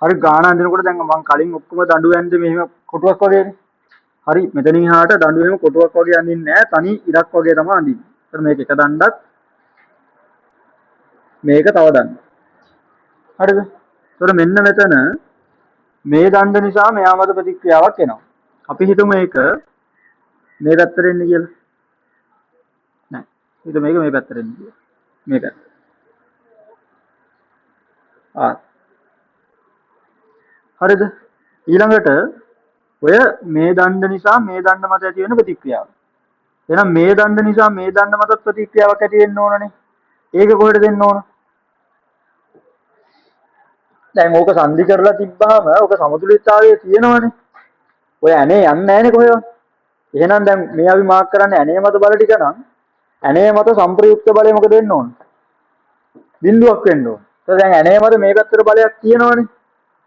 හරි, ගාන අඳිනකොට දැන් මං කලින් ඔක්කොම දඬු ඇන්දේ මෙහෙම කොටුවක් වගේනේ. හරි, මෙතනින් එහාට දඬු එහෙම කොටුවක් වගේ අඳින්නේ නෑ, තනි ඉරක් වගේ තමයි අඳින්නේ. ඒතර මේක එක දණ්ඩක්, මේක තව දණ්ඩක්. හරිද? ඒතර මෙන්න මෙතන මේ දණ්ඩ නිසා මෙයා මත ප්‍රතික්‍රියාවක් එනවා. අපි හිතමු මේක මේ පැත්තට එන්නේ කියලා. නෑ. හිතමු මේක මේ පැත්තට එන්නේ කියලා. මේ පැත්ත. ආ. හරිද? ඊළඟට ඔය මේ දණ්ඩ නිසා මේ දණ්ඩ මත ඇති වෙන ප්‍රතික්‍රියාව. එහෙනම් මේ දණ්ඩ නිසා මේ දණ්ඩ මතත් ප්‍රතික්‍රියාවක් ඇති වෙන්න ඕනනේ. ඒක කොහෙට දෙන්න ඕන? දැන් ඕක සංධි කරලා තිබ්බහම ඕක සමතුලිතතාවයේ තියෙනවනේ. ඔය ඇනේ යන්නේ නැහනේ කොහෙවත්. එහෙනම් දැන් මේ අපි මාක් කරන්නේ ඇනේ මත බල ටික නම් ඇනේ මත සම්ප්‍රයුක්ත බලය මොකද වෙන්න ඕන? බිඳුවක් වෙන්න ඕන. ඒතකොට දැන් ඇනේ මත මේ පැත්තට බලයක් තියෙනවනේ.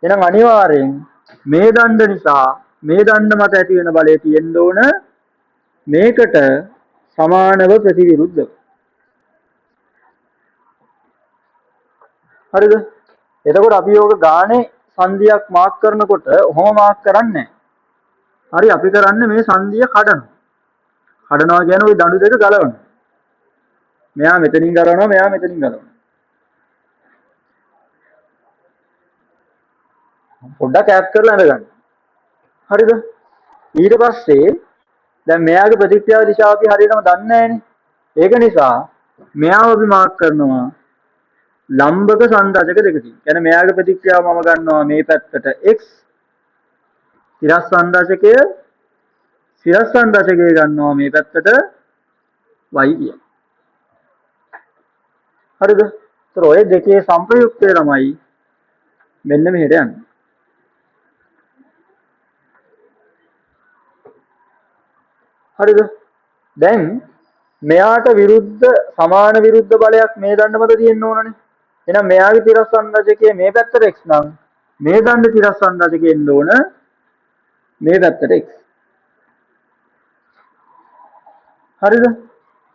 එහෙනම් අනිවාර්යෙන් මේ දණ්ඩ නිසා මේ දණ්ඩ මත ඇති වෙන බලය තියෙන්න ඕන මේකට සමානව ප්‍රතිවිරුද්ධව. හරිද? එතකොට අපි යෝග ගානේ සංධියක් මාක් කරනකොට ඔහොම මාක් කරන්නේ නැහැ. හරි, අපි කරන්නේ මේ සංධිය කඩනවා. කඩනවා කියන්නේ ওই දඬු දෙක ගලවනවා. මෙයා මෙතනින් ගලවනවා, මෙයා මෙතනින් ගලවනවා. පොඩ්ඩක් ඈත් කරලා ඇඳගන්න. හරිද? ඊට පස්සේ දැන් මෙයාගේ ප්‍රතික්‍රියාව දිශාව අපි හරියටම දන්නේ නැහැනේ. ඒක නිසා මෙයාව අපි මාක් කරනවා ලම්බක සංරචක දෙකකින්. කියන්නේ මෙයාගේ ප්‍රතික්‍රියාව මම ගන්නවා මේ පැත්තට x, සිරස් සංරචකය, සිරස් සංරචකය ගන්නවා මේ පැත්තට y කියලා. හරිද? ඒතර ඔය දෙකේ සංප්‍රයුක්තය තමයි මෙන්න මෙහෙට යන්නේ. හරිද? දැන් මෙයාට විරුද්ධ සමාන විරුද්ධ බලයක් මේ දණ්ඩ මත තියෙන්න ඕනනේ. එහෙනම් මෙයාගේ තිරස් සංරචකය මේ පැත්තට x නම් මේ දණ්ඩ තිරස් සංරචකය එන්න ඕන මේ පැත්තට x. හරිද?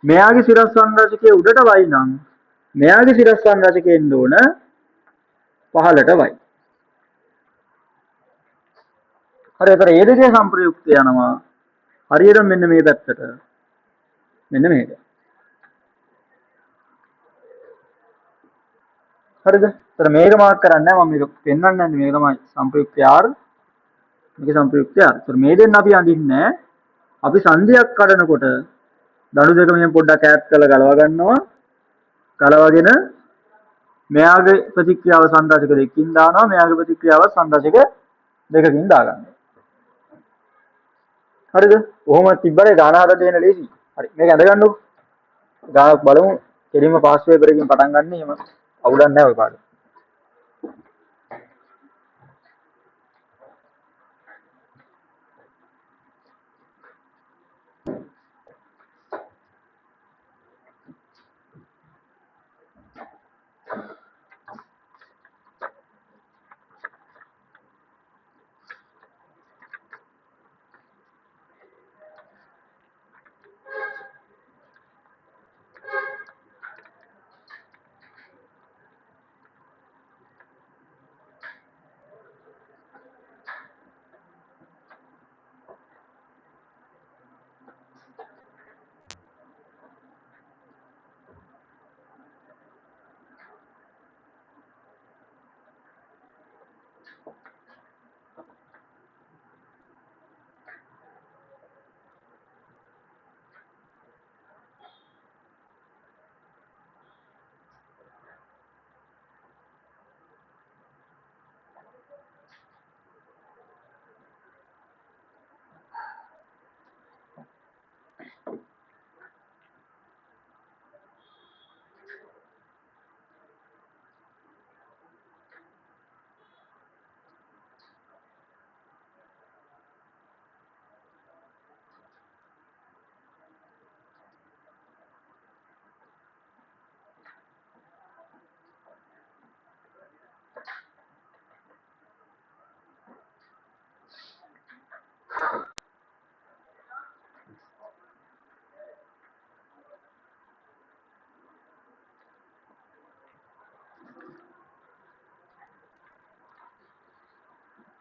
මෙයාගේ සිරස් සංරචකය උඩට y නම් මෙයාගේ සිරස් සංරචකය එන්න ඕන පහළට y. හරි, ඒතර ඒ දෙකේ සංප්‍රයුක්තය යනවා හරියට මෙන්න මේ පැත්තට, මෙන්න මෙහෙට. හරිද? ඒතර මේක මාක් කරන්නේ නැහැ, මම මේක පෙන්වන්න යන්නේ. මේක තමයි සංප්‍රයුක්තය R, මේක සංප්‍රයුක්තය R. ඒතර මේ දෙන්න අපි අඳින්නේ නැහැ. අපි සංධියක් කඩනකොට දණු දෙක මෙහෙම පොඩ්ඩක් ඈත් කරලා ගලවා ගන්නවා. ගලවගෙන මෙයාගේ ප්‍රතික්‍රියාව සංරචක දෙකකින් දානවා, මෙයාගේ ප්‍රතික්‍රියාව සංරචක දෙකකින් දාගන්නවා. හරිද? ඔහොම තිබ්බනේ ගාන හදන්න දෙන ලේසි. හරි, මේක ඇඳ ගන්නකො. ගානක් බලමු. කෙලින්ම පාස් පේපර් එකකින් පටන් ගන්න. එහෙම අවුලක් නැහැ ඔය පාඩම.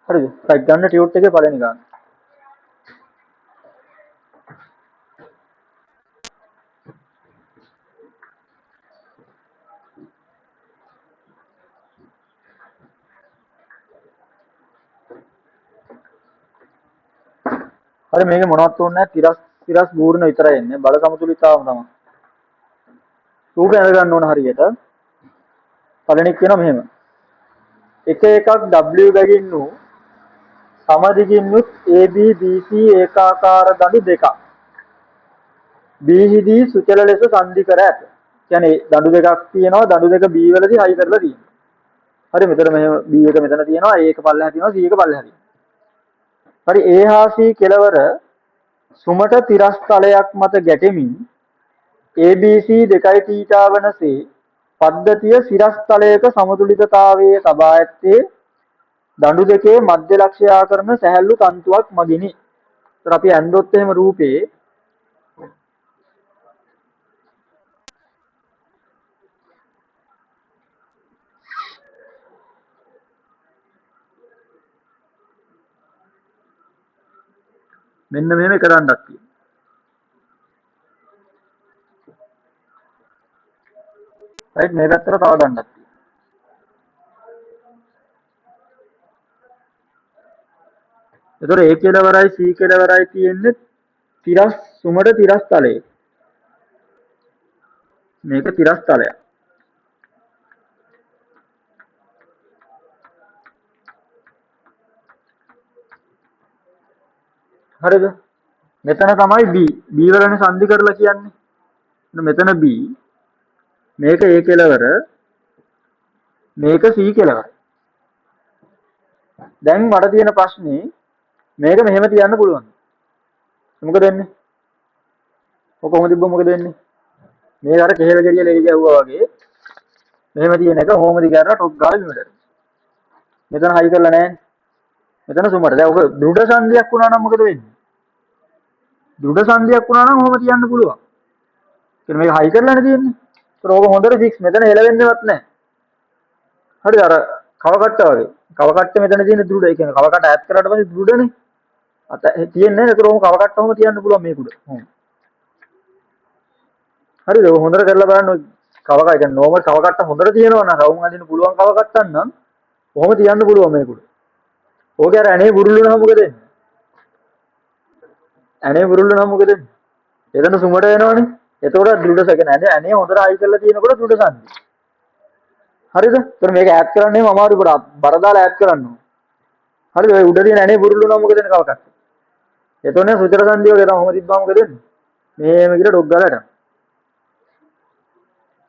හරිද? රයිට්, ගන්න ටියුට් එකේ පළවෙනි ගාන. හරි, මේක මොනවත් ඕනේ නැහැ. තිරස් තිරස් බූර්ණ විතරයි එන්නේ. බල සමතුලිතතාවම තමයි. රූපය අඳ ගන්න ඕන හරියට. පළවෙනි එක කියනවා මෙහෙම. එක එකක් W බැගින් වූ සමදිගින් යුත් AB BC ඒකාකාර දඬු දෙකක් B හිදී සුචල ලෙස සංධි කර ඇත. කියන්නේ දඬු දෙකක් තියෙනවා, දඬු දෙක B වලදී හයි කරලා තියෙනවා. හරි, මෙතන මෙහෙම B එක මෙතන තියෙනවා, A එක පල්ලෙහා තියෙනවා, C එක පල්ලෙහා තියෙනවා. හරි, A හා C කෙළවර සුමට තිරස් තලයක් මත ගැටෙමින් ABC දෙකයි තීටා වනසේ පද්ධතිය සිරස් තලයක සමතුලිතතාවයේ තබා ඇත්තේ දඬු දෙකේ මධ්‍ය ලක්ෂ්‍ය ආකරන සැහැල්ලු තන්තුවක් මගිනි. ඒතර අපි ඇන්දොත් එහෙම රූපේ මෙන්න මෙහෙම එක දණ්ඩක් තියෙනවා. රයිට්, මේ පැත්තට තව දණ්ඩක් තියෙනවා. එතකොට A කෙළවරයි C කෙළවරයි තියෙන්නේ තිරස් සුමට තිරස් තලයේ. මේක තිරස් තලයක්. හරිද? මෙතන තමයි B. B වලනේ සංධි කරලා කියන්නේ. මෙතන B. මේක A කෙළවර, මේක C කෙළවර. දැන් මට තියෙන ප්‍රශ්නේ මේක මෙහෙම තියන්න පුළුවන්. මොකද වෙන්නේ? ඔක කොහොම තිබ්බම මොකද වෙන්නේ? මේක අර කෙහෙල් ගෙඩිය ලෙලි ගැහුවා වගේ මෙහෙම තියෙන එක කොහොම දිග කරලා ටොක් ගාලා බිමට. මෙතන හයි කරලා නැහැ. මෙතන සුමට. දැන් ඔක දෘಢ සංධියක් වුණා නම් මොකද වෙන්නේ? දෘಢ සංධියක් වුණා නම් ඔහොම තියන්න පුළුවන්. කියන්නේ මේක හයි කරලානේ තියෙන්නේ. ඒතර ඕක හොඳට ෆික්ස්, මෙතන හෙලවෙන්නේවත් නැහැ. හරිද? අර කවකට්ට වගේ. කවකට්ට මෙතන තියෙන දෘಢ. ඒ කියන්නේ කවකට්ට ඈත් කරාට පස්සේ දෘಢනේ. අත තියෙන්නේ නැහැ. ඒතර ඔහොම කවකට්ට ඔහොම තියන්න පුළුවන් මේක උඩ. ඔහොම. හරිද? ඔය හොඳට කරලා බලන්න ඔය කවක, ඒ කියන්නේ නෝමල් කවකට්ට හොඳට තියෙනවා නම්, රවුම් අදින්න පුළුවන් කවකට්ටක් නම් ඔහොම තියන්න පුළුවන් මේක උඩ. ඕකේ අර ඇනේ බුරුල් වුණාම මොකද වෙන්නේ? ඇනේ බුරුල් වුණාම මොකද වෙන්නේ? එතන සුමට වෙනවනේ. එතකොට දෘಢ සැකන ඇනේ ඇනේ හොඳට හයි කරලා තියෙනකොට දෘಢ සංධි. හරිද? ඒතර මේක ඈඩ් කරන්න එහෙම අමාරුයි, පොඩ බර දාලා ඈඩ් කරන්න ඕන. හරිද? ඔය උඩ තියෙන ඇනේ බුරුල් වුණාම මොකද වෙන්නේ කවකට්ට? එතකොට සුචර සංධිය වගේ තමයි ඔහොම තිබ්බාම මොකද වෙන්නේ? මෙහෙම කියලා ඩොග් ගාලා යනවා.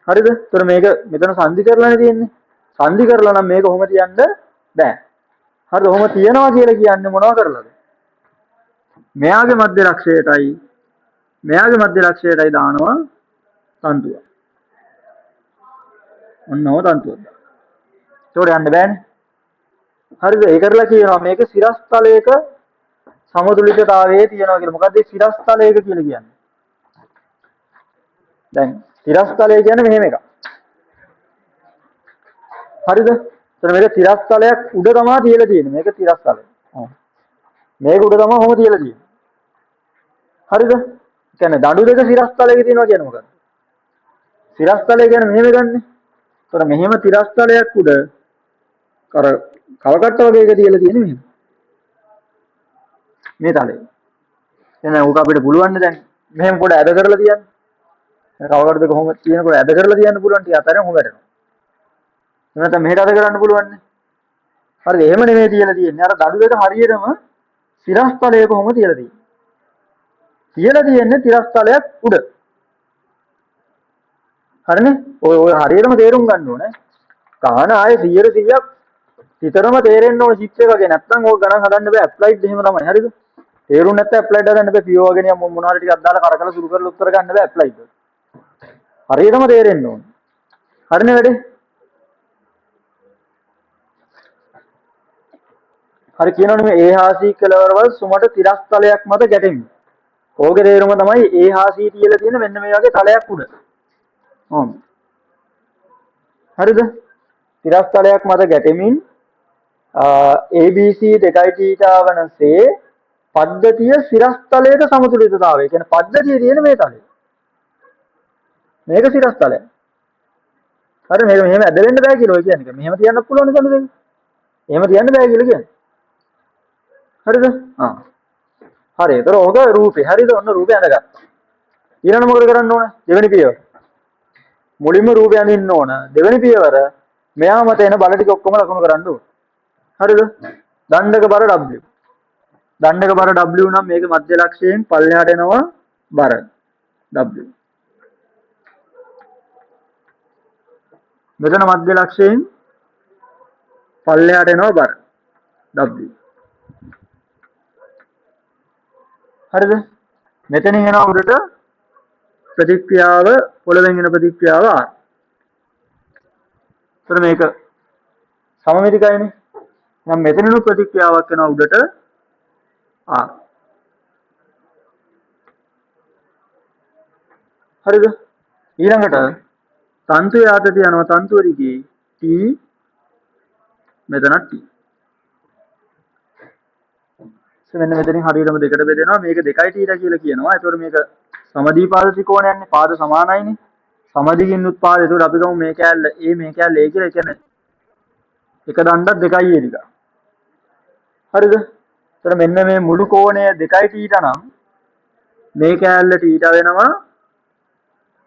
හරිද? ඒතර මේක මෙතන සංධි කරලානේ තියෙන්නේ. සංධි කරලා නම් මේක ඔහොම තියන්න බෑ. හරිද? ඔහොම තියනවා කියලා කියන්නේ මොනවා කරලාද? මෙයාගේ මධ්‍ය ලක්ෂයටයි මෙයාගේ මධ්‍ය ලක්ෂයටයි දානවා තන්තුව. ඔන්න ඔය තන්තුවක් දානවා. ඒකට යන්න බෑනේ. හරිද? ඒ කරලා කියනවා මේක සිරස්තලයක සමතුලිතතාවයේ තියෙනවා කියලා. මොකද්ද ඒ සිරස්තලයක කියලා කියන්නේ? දැන් තිරස්තලය කියන්නේ මෙහෙම එකක්. හරිද? එතන මේක තිරස්තලයක් උඩ තමා තියලා තියෙන්නේ. මේක තිරස්තලය. ඔව්. මේක උඩ තමා ඔහොම තියලා තියෙන්නේ. හරිද? ඒ කියන්නේ දඬු දෙක සිරස්තලයක තියෙනවා කියන්නේ මොකද්ද? සිරස්තලය කියන්නේ මෙහෙම ගන්නෙ. එතන මෙහෙම තිරස්තලයක් උඩ අර කවකට්ට වගේ එක තියලා තියෙන්නේ මෙහෙම. මේ තලය. එහෙනම් ඕක අපිට පුළුවන් නේ දැන් මෙහෙම පොඩ ඇද කරලා තියන්න. කවකට්ට දෙක කොහොම තියෙනකොට ඇද කරලා තියන්න පුළුවන්, ටික අතරේ කොහොම වැටෙනවා. එහෙම නැත්නම් මෙහෙට අද කරන්න පුළුවන් නේ. හරිද? එහෙම නෙමෙයි තියලා තියෙන්නේ. අර දඩු දෙක හරියටම සිරස්තලය කොහොම තියලා තියෙන්නේ. තියලා තියෙන්නේ තිරස්තලයක් උඩ. හරිනේ? ඔය ඔය හරියටම තේරුම් ගන්න ඕනේ. ගාන ආයේ 100%ක් විතරම තේරෙන්න ඕන චිප් එක වගේ. නැත්නම් ඕක ගණන් හදන්න බෑ. ඇප්ලයිඩ් එහෙම තමයි. හරිද? තේරුම් නැත්නම් ඇප්ලයිඩ් හදන්න බෑ. පියෝ වගේ නිකන් මොන හරි ටිකක් දාලා කරකලා සුළු කරලා උත්තර ගන්න බෑ ඇප්ලයිඩ් වල. හරියටම තේරෙන්න ඕන. හරිනේ වැඩේ? හරි කියනවනේ මේ A හා C කෙළවරවල් සුමට තිරස්තලයක් මත ගැටෙමින්. ඕකේ තේරුම තමයි A හා C තියලා තියෙන මෙන්න මේ වගේ තලයක් උඩ. ඔව්. හරිද? තිරස්තලයක් මත ගැටෙමින් ABC 2 theta වනසේ පද්ධතිය සිරස්තලයක සමතුලිතතාවය. කියන්නේ පද්ධතිය තියෙන මේ තලය. මේක සිරස්තලය. හරි, මේක මෙහෙම ඇදෙන්න බෑ කියලා ඔය කියන්නේ. මෙහෙම තියන්න පුළුවන් නේද දෙක? එහෙම තියන්න බෑ කියලා කියන්නේ. හරිද? ආ. හරි. ඒතර ඕක රූපේ. හරිද? ඔන්න රූපේ ඇඳගත්තා. ඊළඟ මොකද කරන්න ඕන? දෙවෙනි පියවර. මුලින්ම රූපය අඳින්න ඕන. දෙවෙනි පියවර මෙයා මත එන බල ටික ඔක්කොම ලකුණු කරන්න ඕන. හරිද? දණ්ඩක බර W. දණ්ඩක බර W නම් මේක මධ්‍ය ලක්ෂයෙන් පල්ලෙහාට එනවා බර W. මෙතන මධ්‍ය ලක්ෂයෙන් පල්ලෙහාට එනවා බර W. හරිද? මෙතනින් එනවා උඩට ප්‍රතික්‍රියාව, පොළවෙන් එන ප්‍රතික්‍රියාව R. එතන මේක සමමිතිකයිනේ. නම් මෙතනිනු ප්‍රතික්‍රියාවක් එනවා උඩට R. හරිද? ඊළඟට තන්තුවේ ආතතිය යනවා තන්තුව දිගේ T, මෙතනත් T. මෙන්න මෙතනින් හරියටම දෙකට බෙදෙනවා. මේක 2යි θ කියලා කියනවා. ඒතකොට මේක සමදීපාද ත්‍රිකෝණයන්නේ. පාද සමානයිනේ. සමදිගින් උත්පාද. ඒතකොට අපි ගමු මේ කෑල්ල A මේ කෑල්ල A කියලා. ඒ කියන්නේ එක දණ්ඩක් 2යි A ටික. හරිද? ඒතකොට මෙන්න මේ මුළු කෝණය 2යි θ නම් මේ කෑල්ල θ වෙනවා.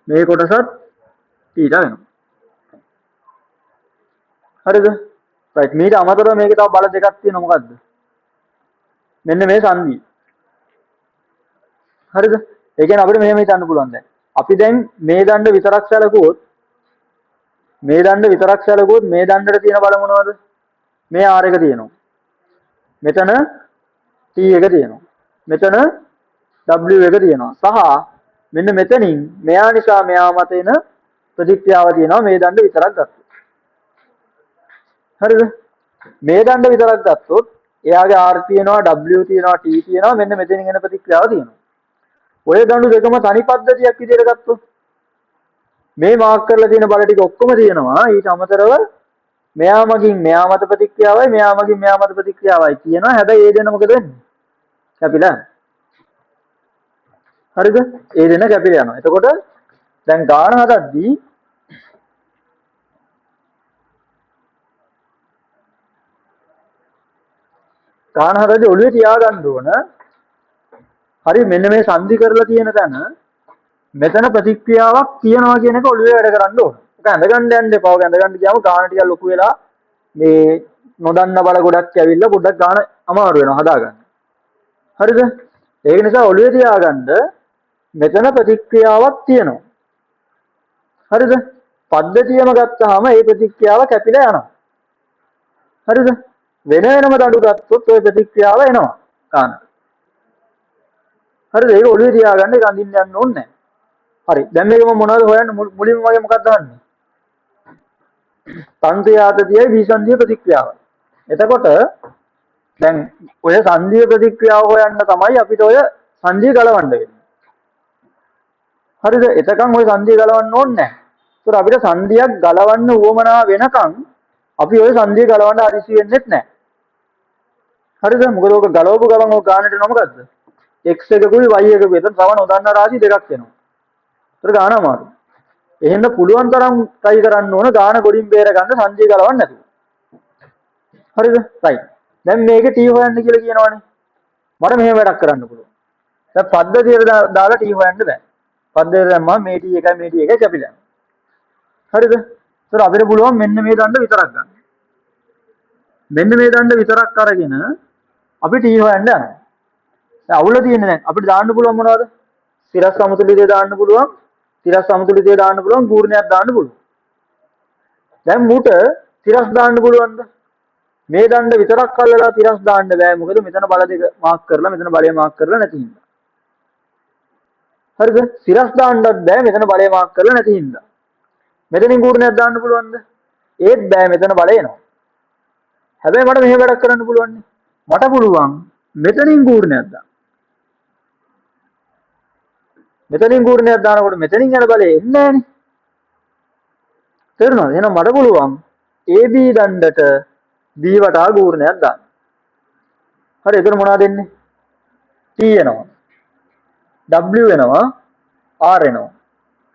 මේ කොටසත් θ වෙනවා. හරිද? රයිට්. මීට අමතරව මේකේ තව බල දෙකක් තියෙනවා. මොකද්ද? මෙන්න මේ සංධිය. හරිද? ඒ කියන්නේ අපිට මෙහෙම හිතන්න පුළුවන් දැන්. අපි දැන් මේ දණ්ඩ විතරක් සැලකුවොත් මේ දණ්ඩ විතරක් සැලකුවොත් මේ දණ්ඩට තියෙන බල මොනවද? මේ R එක තියෙනවා. මෙතන T එක තියෙනවා. මෙතන W එක තියෙනවා. සහ මෙන්න මෙතනින් මෙයා නිසා මෙයා මත එන ප්‍රතික්‍රියාව තියෙනවා මේ දණ්ඩ විතරක් ගත්තොත්. හරිද? මේ දණ්ඩ විතරක් ගත්තොත් එයාගේ R තියෙනවා, W තියෙනවා, T තියෙනවා, මෙන්න මෙතනින් එන ප්‍රතික්‍රියාව තියෙනවා. ඔය දඬු දෙකම තනි පද්ධතියක් විදියට ගත්තොත් මේ මාක් කරලා තියෙන බල ටික ඔක්කොම තියෙනවා. ඊට අමතරව මෙයා මගින් මෙයා මත ප්‍රතික්‍රියාවයි මෙයා මගින් මෙයා මත ප්‍රතික්‍රියාවයි තියෙනවා. හැබැයි ඒ දෙන්න මොකද වෙන්නේ? කැපිලා යනවා. හරිද? ඒ දෙන්න කැපිලා යනවා. එතකොට දැන් ගාන හදද්දී ඔළුවේ තියාගන්න ඕන. හරි, මෙන්න මේ සංධි කරලා තියෙන තැන මෙතන ප්‍රතික්‍රියාවක් තියෙනවා කියන එක ඔළුවේ වැඩ කරන්න ඕන. ඔක ඇඳ ගන්න යන්න එපා. ඔක ඇඳ ගන්න ගියාම ගාන ටිකක් ලොකු වෙලා මේ නොදන්න බල ගොඩක් ඇවිල්ලා පොඩ්ඩක් ගාන අමාරු වෙනවා හදාගන්න. හරිද? ඒක නිසා ඔළුවේ තියාගන්න මෙතන ප්‍රතික්‍රියාවක් තියෙනවා. හරිද? පද්ධතියම ගත්තාම ඒ ප්‍රතික්‍රියාව කැපිලා යනවා. හරිද? වෙන වෙනම දඬු ගත්තොත් ওই ප්‍රතික්‍රියාව එනවා ගානට. හරිද? ඒක ඔළුවේ තියාගන්න, ඒක අඳින්න යන්න ඕනේ නැහැ. හරි. දැන් මේක මම මොනවද හොයන්නේ? මුලින්ම වගේ මොකක්ද අහන්නේ? තන්ත්‍ර ආතතියයි විසන්ධිය ප්‍රතික්‍රියාවයි. එතකොට දැන් ඔය සංධිය ප්‍රතික්‍රියාව හොයන්න තමයි අපිට ඔය සංධිය ගලවන්න වෙන්නේ. හරිද? එතකන් ඔය සංධිය ගලවන්න ඕනේ නැහැ. ඒතර අපිට සංධියක් ගලවන්න උවමනා වෙනකන් අපි ඔය සංධිය ගලවන්න හදිසි වෙන්නෙත් නැහැ. හරිද? මොකද ඔක ගලවපු ගමන් ඔක ගානට එනවා මොකද්ද? X එකකුයි Y එකකුයි. එතන තව නොදන්න රාශි දෙකක් එනවා. ඒතර ගාන අමාරුයි. එහෙනම් පුළුවන් තරම් try කරන්න ඕන ගාන ගොඩින් බේර ගන්න සංධිය ගලවන්න නැතුව. හරිද? රයිට්. දැන් මේකේ T හොයන්න කියලා කියනවනේ. මට මෙහෙම වැඩක් කරන්න පුළුවන්. දැන් පද්ධතියට දාලා T හොයන්න බෑ. පද්ධතියට දැම්මම මේ T එකයි මේ T එකයි කැපිලා යනවා. හරිද? ඒතර අපිට පුළුවන් මෙන්න මේ දණ්ඩ විතරක් ගන්න. මෙන්න මේ දණ්ඩ විතරක් අරගෙන අපි T හොයන්න යනවා. දැන් අවුල තියෙන්නේ දැන් අපිට දාන්න පුළුවන් මොනවද? සිරස් සමතුලිතය දාන්න පුළුවන්, තිරස් සමතුලිතය දාන්න පුළුවන්, පූර්ණයක් දාන්න පුළුවන්. දැන් මුට තිරස් දාන්න පුළුවන්ද? මේ දණ්ඩ විතරක් අල්ලලා තිරස් දාන්න බෑ. මොකද මෙතන බල දෙක මාක් කරලා මෙතන බලය මාක් කරලා නැති හින්දා. හරිද? සිරස් දාන්නත් බෑ මෙතන බලය මාක් කරලා නැති හින්දා. මෙතනින් පූර්ණයක් දාන්න පුළුවන්ද? ඒත් බෑ, මෙතන බලය එනවා. හැබැයි මට මෙහෙම වැඩක් කරන්න පුළුවන් නේ. මට පුළුවන් මෙතනින් පූර්ණයක් දාන්න. මෙතනින් පූර්ණයක් දානකොට මෙතනින් යන බලය එන්නේ නෑනේ. තේරුණාද? එහෙනම් මට පුළුවන් AB දණ්ඩට B වටා පූර්ණයක් දාන්න. හරි, එතන මොනවද එන්නේ? T එනවා. W එනවා. R එනවා.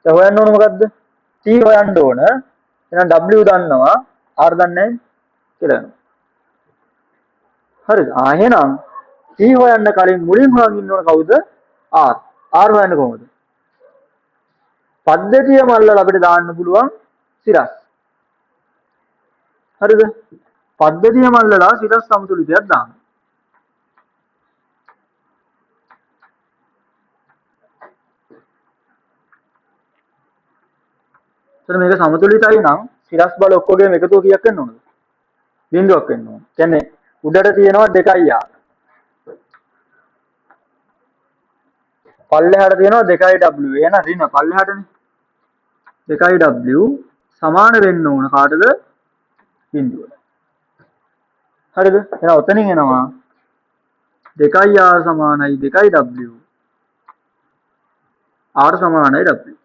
දැන් හොයන්න ඕන මොකද්ද? T හොයන්න ඕන. එහෙනම් W දන්නවා, R දන්නේ නැහැ කියලා එනවා. හරිද? එහෙනම් T හොයන්න කලින් මුලින් හොයන් ඉන්න ඕන කවුද? R. R හොයන්න කොහොමද? පද්ධතියම අල්ලලා අපිට දාන්න පුළුවන් සිරස්. හරිද? පද්ධතියම අල්ලලා සිරස් සමතුලිතයක් දාන්න. එතන මේක සමතුලිතයි නම් සිරස් බල ඔක්කොගේම එකතුව කීයක් වෙන්න ඕනද? බිංදුවක් වෙන්න ඕන. කියන්නේ උඩට තියෙනවා 2යි R. පල්ලෙහාට තියෙනවා 2යි W. එහෙනම් ඍණ පල්ලෙහාටනේ. 2යි W සමාන වෙන්න ඕන කාටද? බිංදුවට. හරිද? එහෙනම් ඔතනින් එනවා 2යි R සමානයි 2යි W. R සමානයි W.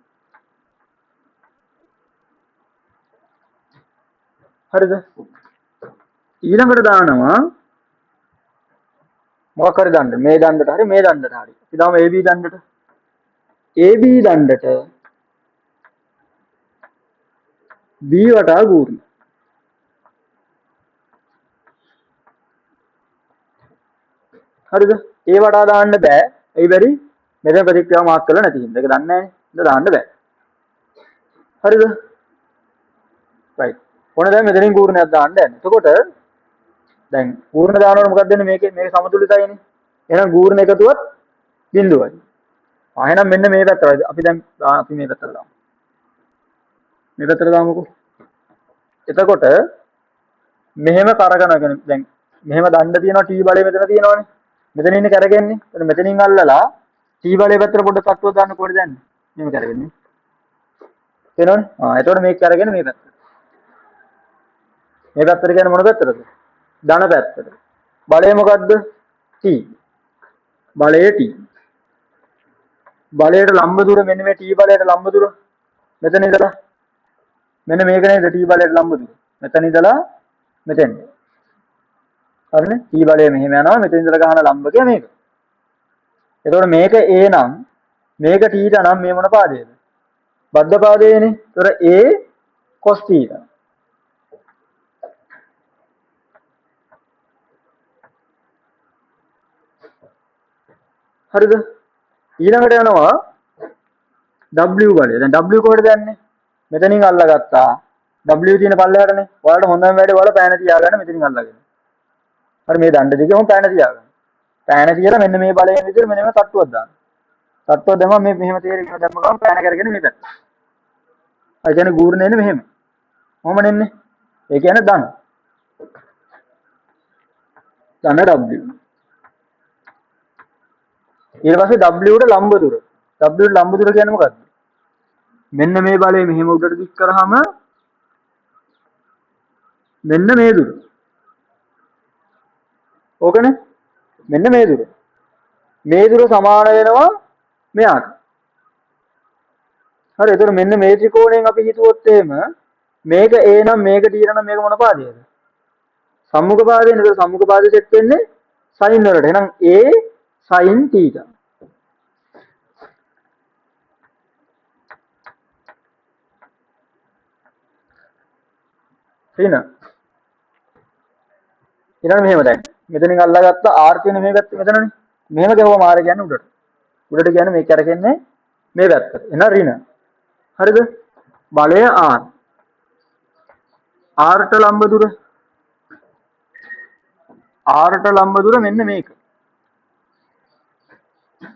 හරිද? ඊළඟට දානවා මොකක් හරි දණ්ඩ, මේ දණ්ඩට හරි මේ දණ්ඩට හරි. අපි දාමු AB දණ්ඩට. AB දණ්ඩට B වටා ගූර්ණ. හරිද? ඒ වටා දාන්න බෑ. ඇයි බැරි? මෙතන ප්‍රතික්‍රියාව මාක් කරලා නැති හින්දා. ඒක දන්නේ නෑනේ. ඉතින් දාන්න බෑ. හරිද? රයිට්. ඔන්න දැන් මෙතනින් ගූර්ණයක් දාන්න යන්නේ. එතකොට දැන් ගූර්ණ දානකොට මොකක්ද වෙන්නේ? මේකේ මේක සමතුලිතයිනේ. එහෙනම් ගූර්ණ එකතුවත් බිඳුවයි. ආ එහෙනම් මෙන්න මේ පැත්තට අපි දැන් අපි මේ පැත්තට දාමු. මේ පැත්තට දාමුකෝ. එතකොට මෙහෙම කරකනවා කියන්නේ දැන් මෙහෙම දණ්ඩ තියෙනවා T බලය මෙතන තියෙනවනේ. මෙතන ඉන්නේ කැරගෙන්නේ. එතන මෙතනින් අල්ලලා T බලය පැත්තට පොඩ්ඩක් තට්ටුවක් දාන්න කොහෙද යන්නේ? මෙහෙම කැරගෙන්නේ. තේරෙනවනේ? ආ එතකොට මේක කැරගෙන මේ පැත්තට. මේ පැත්තට කියන්නේ මොන පැත්තටද? ධන පැත්තට. බලය මොකද්ද? T. බලය T. බලයට ලම්බ දුර මෙන්න මේ T බලයට ලම්බ දුර මෙතන ඉඳලා මෙන්න මේක නේද T බලයට ලම්බ දුර. මෙතන ඉඳලා මෙතෙන්. හරිනේ? T බලය මෙහෙම යනවා, මෙතන ඉඳලා ගහන ලම්බකය මේක. එතකොට මේක A නම් මේක θ නම් මේ මොන පාදයේද? බද්ධ පාදයේනේ. එතකොට A cos θ. හරිද? ඊළඟට යනවා W බලය. දැන් W කොහෙටද යන්නේ? මෙතනින් අල්ලගත්තා. W තියෙන පල්ලෙහාටනේ. ඔයාලට හොඳම වැඩේ ඔයාලා පෑන තියාගන්න මෙතනින් අල්ලගෙන. හරි, මේ දණ්ඩ දිගේ ඔහොම පෑන තියාගන්න. පෑන තියලා මෙන්න මේ බලයෙන් විතර මෙන්න මේ තට්ටුවක් දාන්න. තට්ටුව දැම්මම මේ මෙහෙම තේරෙන්න දැම්ම ගමන් පෑන කරගෙන මේ පැත්ත. ඒ කියන්නේ ගූර්ණ එන්නේ මෙහෙම. කොහොම නෙන්නේ? ඒ කියන්නේ ධන. ධන W. ඊට පස්සේ W ට ලම්බ දුර. W ට ලම්බ දුර කියන්නේ මොකද්ද? මෙන්න මේ බලය මෙහෙම උඩට දික් කරාම මෙන්න මේ දුර. ඕකනේ? මෙන්න මේ දුර. මේ දුර සමාන වෙනවා මෙයාට. හරි, එතකොට මෙන්න මේ ත්‍රිකෝණයෙන් අපි හිතුවොත් එහෙම මේක A නම් මේක T නම් මේක මොන පාදයේද? සම්මුඛ පාදයේනේ. එතකොට සම්මුඛ පාදයේ සෙට් වෙන්නේ සයින් වලට. එහෙනම් A sin θ. ඍණ. ඊළඟ මෙහෙම දැන් මෙතනින් අල්ලාගත්ත R තියෙන මේ පැත්ත මෙතනනේ. මෙහෙම ගැහුවම R කියන්නේ උඩට. උඩට කියන්නේ මේක කරකෙන්නේ මේ පැත්තට. එහෙනම් ඍණ. හරිද? බලය R. R ට ලම්බ දුර. R ට ලම්බ දුර මෙන්න මේක.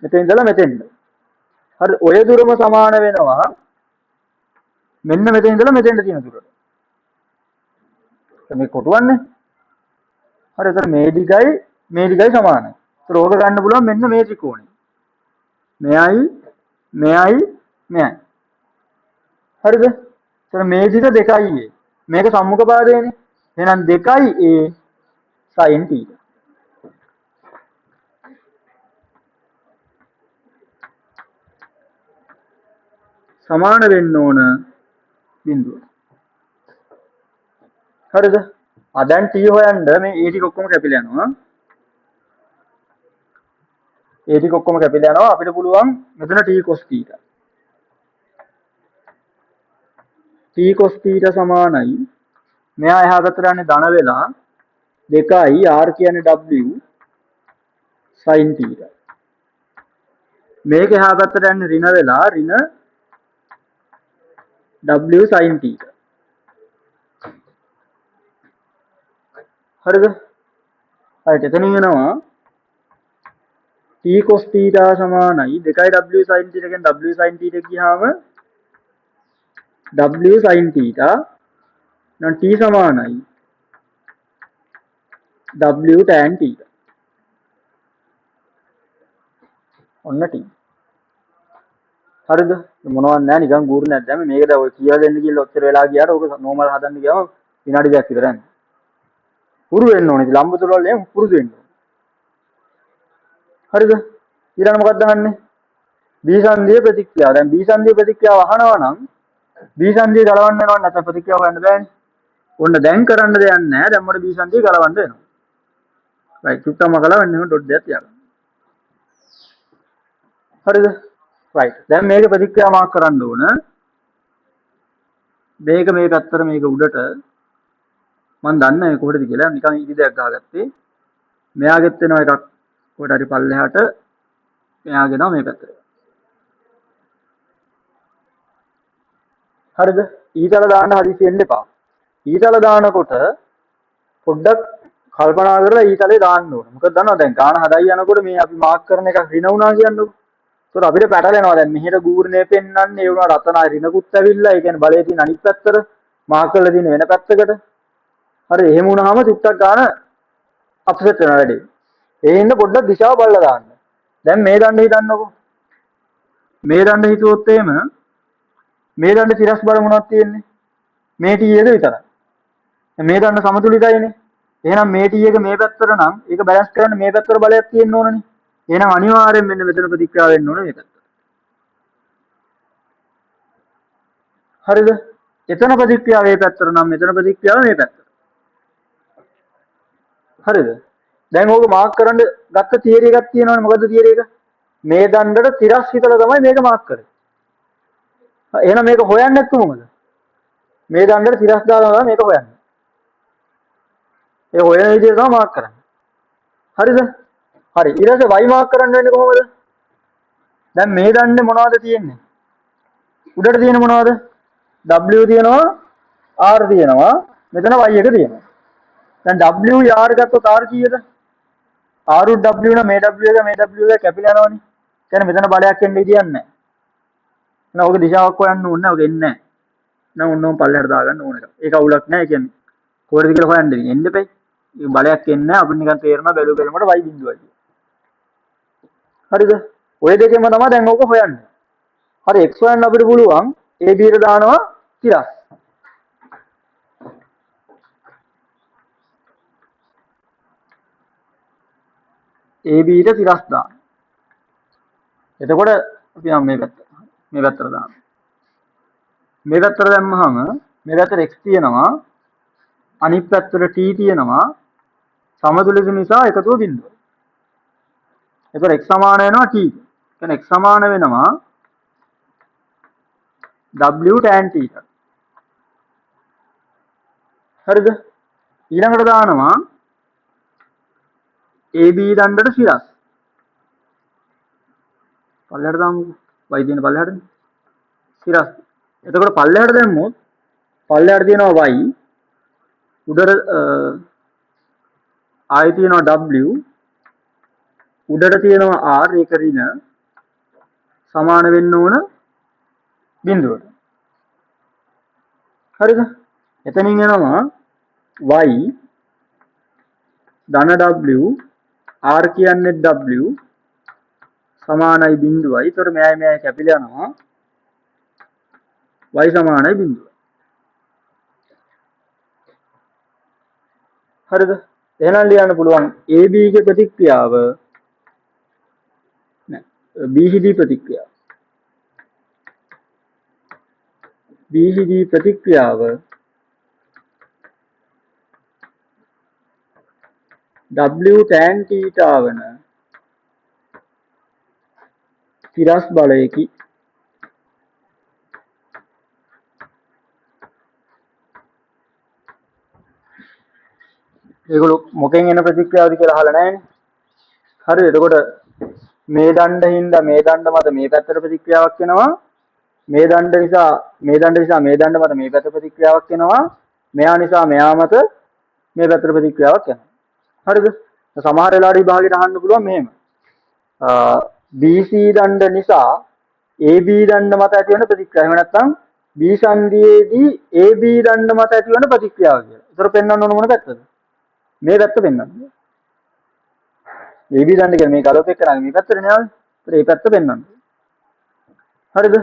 මෙතන ඉඳලා මෙතෙන්ට. හරි, ඔය දුරම සමාන වෙනවා මෙන්න මෙතන ඉඳලා මෙතෙන්ට තියෙන දුරට. මේ කොටුවන්නේ. හරි, එතකොට මේ දිගයි මේ දිගයි සමානයි. ඒතර ඕක ගන්න පුළුවන් මෙන්න මේ ත්‍රිකෝණය. මෙයයි මෙයයි මෙයයි. හරිද? එතකොට මේ දිග 2යි A. මේක සම්මුඛ පාදයනේ. එහෙනම් 2යි A sin θ. සමාන වෙන්න ඕන බිඳුව. හරිද? ආ දැන් T හොයන්න මේ A ටික ඔක්කොම කැපිලා යනවා. A ටික ඔක්කොම කැපිලා යනවා. අපිට පුළුවන් මෙතන T cos θ. T cos θ සමානයි මෙයා එහා පැත්තට යන්නේ ධන වෙලා 2යි R කියන්නේ W sin θ. මේක එහා පැත්තට යන්නේ ඍණ වෙලා ඍණ W sin θ. හරිද? රයිට්, එතනින් එනවා T cos θ සමානයි 2යි W sin θ කියන්නේ W sin θ ගියාම W sin θ නම් T සමානයි W tan θ. ඔන්න T. හරිද? මොනවත් නෑ, නිකන් ගූර්ණයක් දැම්මේ. මේක දැන් ඔය කියලා දෙන්න කියලා ඔච්චර වෙලා ගියාට ඕක නෝමල් හදන්න ගියාම විනාඩි දෙකක් විතර යනවා. පුරු වෙන්න ඕනේ. ඉතින් ලම්බ තුරවල් එහෙම පුරුදු වෙන්න ඕනේ. හරිද? ඊළඟ මොකක්ද අහන්නේ? B සංධිය ප්‍රතික්‍රියාව. දැන් B සංධිය ප්‍රතික්‍රියාව අහනවා නම් B සංධිය ගලවන්න වෙනව නැත්නම් ප්‍රතික්‍රියාව හොයන්න බෑනේ. ඔන්න දැන් කරන්න දෙයක් නෑ. දැන් මට B සංධිය ගලවන්න වෙනවා. රයිට්, චුට්ටක් මකලා වෙන්න එහෙම ඩොට් දෙකක් තියාගන්න. හරිද? රයිට්. දැන් මේක ප්‍රතික්‍රියා මාක් කරන්න ඕන. මේක මේ පැත්තට මේක උඩට මං දන්නේ නැහැ කොහෙටද කියලා, නිකන් ඉරි දෙයක් ගහගත්තේ. මෙයාගෙත් වෙනවා එකක් කොහෙට හරි පල්ලෙහාට, මෙයාගෙනවා මේ පැත්තට. හරිද? ඊතල දාන්න හදිසි වෙන්න එපා. ඊතල දානකොට පොඩ්ඩක් කල්පනා කරලා ඊතලේ දාන්න ඕන. මොකද දන්නවද දැන් ගාන හදයි යනකොට මේ අපි මාක් කරන එක ඍණ වුණා කියන්නකෝ. ඒතකොට අපිට පැටලෙනවා. දැන් මෙහෙට ගූර්ණය පෙන්වන්නේ, ඒ වුණාට අතන ඍණකුත් ඇවිල්ලා, ඒ කියන්නේ බලයේ තියෙන අනිත් පැත්තට මාක් කරලා තියෙන වෙන පැත්තකට. හරි, එහෙම වුණාම චුට්ටක් ගාන අප්සෙට් වෙනවා වැඩේ. ඒ හින්දා පොඩ්ඩක් දිශාව බලලා දාන්න. දැන් මේ දණ්ඩ හිතන්නකෝ. මේ දණ්ඩ හිතුවොත් එහෙම මේ දණ්ඩ තිරස් බල මොනවද තියෙන්නේ? මේ T එක විතරයි. මේ දණ්ඩ සමතුලිතයිනේ. එහෙනම් මේ T එක මේ පැත්තට නම් ඒක බැලන්ස් කරන්න මේ පැත්තට බලයක් තියෙන්න ඕනනේ. එහෙනම් අනිවාර්යෙන් මෙන්න මෙතන ප්‍රතික්‍රියාව වෙන්න ඕන මේ පැත්තට. හරිද? එතන ප්‍රතික්‍රියාව මේ පැත්තට නම් මෙතන ප්‍රතික්‍රියාව මේ පැත්තට. හරිද? දැන් ඕක මාක් කරන්න ගත්ත තියරි එකක් තියෙනවනේ. මොකද්ද තියරි එක? මේ දණ්ඩට තිරස් හිතලා තමයි මේක මාක් කරේ. එහෙනම් මේක හොයන්නේ කොහොමද? මේ දණ්ඩට තිරස් දාලා තමයි මේක හොයන්නේ. ඒ හොයන විදිය තමයි මාක් කරන්නේ. හරිද? හරි. ඊට පස්සේ y mark කරන්න වෙන්නේ කොහොමද? දැන් මේ දණ්ඩේ මොනවද තියෙන්නේ? උඩට තියෙන මොනවද? W තියෙනවා, R තියෙනවා, මෙතන y එක තියෙනවා. දැන් W R ගත්තොත් R කීයද? R උඩ W නම් මේ W එක මේ W එක කැපිලා යනවනේ. කියන්නේ මෙතන බලයක් එන්න විදියක් නැහැ. එහෙනම් ඔක දිශාවක් හොයන්න ඕනේ නැහැ. ඔක එන්නේ නැහැ. නම් ඔන්නෝම පල්ලෙහාට දාගන්න ඕන එක. ඒක අවුලක් නැහැ. කියන්නේ කොහෙද කියලා හොයන්න ඉතින් එන්න එපේ. ඒක බලයක් එන්නේ නැහැ. අපිට නිකන් තේරෙනවා බැලු බැලමට y බිඳුවයි කියලා. හරිද? ඔය දෙකෙන්ම තමයි දැන් ඔක හොයන්නේ. හරි, x හොයන්න අපිට පුළුවන් A B ට දානවා තිරස්. A B ට තිරස් දාන්න. එතකොට අපි යමු මේ පැත්තට. මේ පැත්තට දාන්න. මේ පැත්තට දැම්මහම මේ පැත්තට x තියෙනවා, අනිත් පැත්තට t තියෙනවා. සමතුලිත නිසා එකතුව බිඳුව. එතකොට x සමාන වෙනවා t. කියන්නේ x සමාන වෙනවා w tan θ. හරිද? ඊළඟට දානවා AB දණ්ඩට සිරස්. පල්ලෙහාට දාමුකෝ. y තියෙන පල්ලෙහාටනේ. සිරස්. එතකොට පල්ලෙහාට දැම්මොත් පල්ලෙහාට තියෙනවා y, උඩට ආයෙ තියෙනවා w, උඩට තියෙනවා r, ඒක ඍණ සමාන වෙන්න ඕන බිඳුවට. හරිද? එතනින් එනවා y ධන w, r කියන්නේ w සමානයි බිඳුවයි. ඒතකොට මෙයයි මෙයයි කැපිලා යනවා. y සමානයි බිඳුවයි. හරිද? එහෙනම් ලියන්න පුළුවන් AB ගේ ප්‍රතික්‍රියාව නෑ, B හිදී ප්‍රතික්‍රියාව. B හිදී ප්‍රතික්‍රියාව W tan θ වන තිරස් බලයකි. ඒගොල්ලෝ මොකෙන් එන ප්‍රතික්‍රියාවද කියලා අහලා නැහැනේ. හරිද? එතකොට මේ දණ්ඩ හින්දා මේ දණ්ඩ මත මේ පැත්තට ප්‍රතික්‍රියාවක් එනවා. මේ දණ්ඩ නිසා මේ දණ්ඩ නිසා මේ දණ්ඩ මත මේ පැත්ත ප්‍රතික්‍රියාවක් එනවා. මෙයා නිසා මෙයා මත මේ පැත්තට ප්‍රතික්‍රියාවක් එනවා. හරිද? සමහර වෙලාවට විභාගෙට අහන්න පුළුවන් මෙහෙම. BC දණ්ඩ නිසා AB දණ්ඩ මත ඇති වෙන ප්‍රතික්‍රියාව. එහෙම නැත්නම් B සංදියේදී AB දණ්ඩ මත ඇති වෙන ප්‍රතික්‍රියාව කියලා. ඒතර පෙන්වන්න ඕන මොන පැත්තද? මේ පැත්ත පෙන්වන්න. AB දණ්ඩ කියන්නේ මේ ගලප එක්ක නම් මේ පැත්තට නේ ආවේ. ඒතර මේ පැත්ත පෙන්වන්න. හරිද?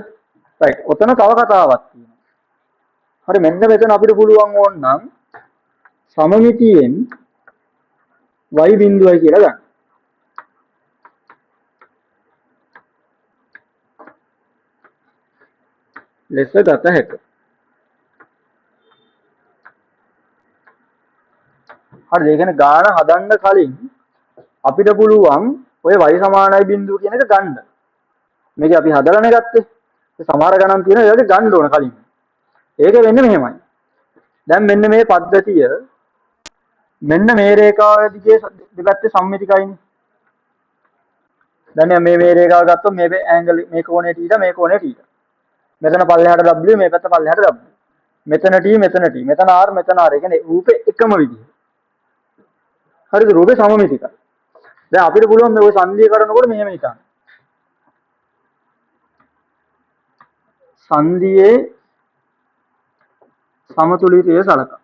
රයිට්. ඔතන තව කතාවක් තියෙනවා. හරි, මෙන්න මෙතන අපිට පුළුවන් ඕන නම් සමමිතියෙන් y බිඳුවයි කියලා ගන්න. ලෙස ගත හැක. හරිද? ඒ කියන්නේ ගාන හදන්න කලින් අපිට පුළුවන් ඔය y සමානයි බිංදුව කියන එක ගන්න. මේක අපි හදලානේ ගත්තේ. සමහර ගණන් තියෙනවා ඒ වගේ ගන්න ඕන කලින්. ඒක වෙන්නේ මෙහෙමයි. දැන් මෙන්න මේ පද්ධතිය මෙන්න මේ රේඛාව දිගේ දෙපැත්තේ සම්මිතිකයිනේ. දැන් මේ මේ රේඛාව ගත්තොත් මේ ඇන්ගල් මේ කෝණේ θ මේ කෝණේ θ. මෙතන පල්ලෙහාට W මේ පැත්ත පල්ලෙහාට W. මෙතන T මෙතන T මෙතන R මෙතන R. ඒ කියන්නේ රූපේ එකම විදිහ. හරිද? රූපේ සමමිතිකයි. දැන් අපිට පුළුවන් මේ ඔය සංධිය කරනකොට මෙහෙම හිතන්න. සංධියේ සමතුලිතය සලකා.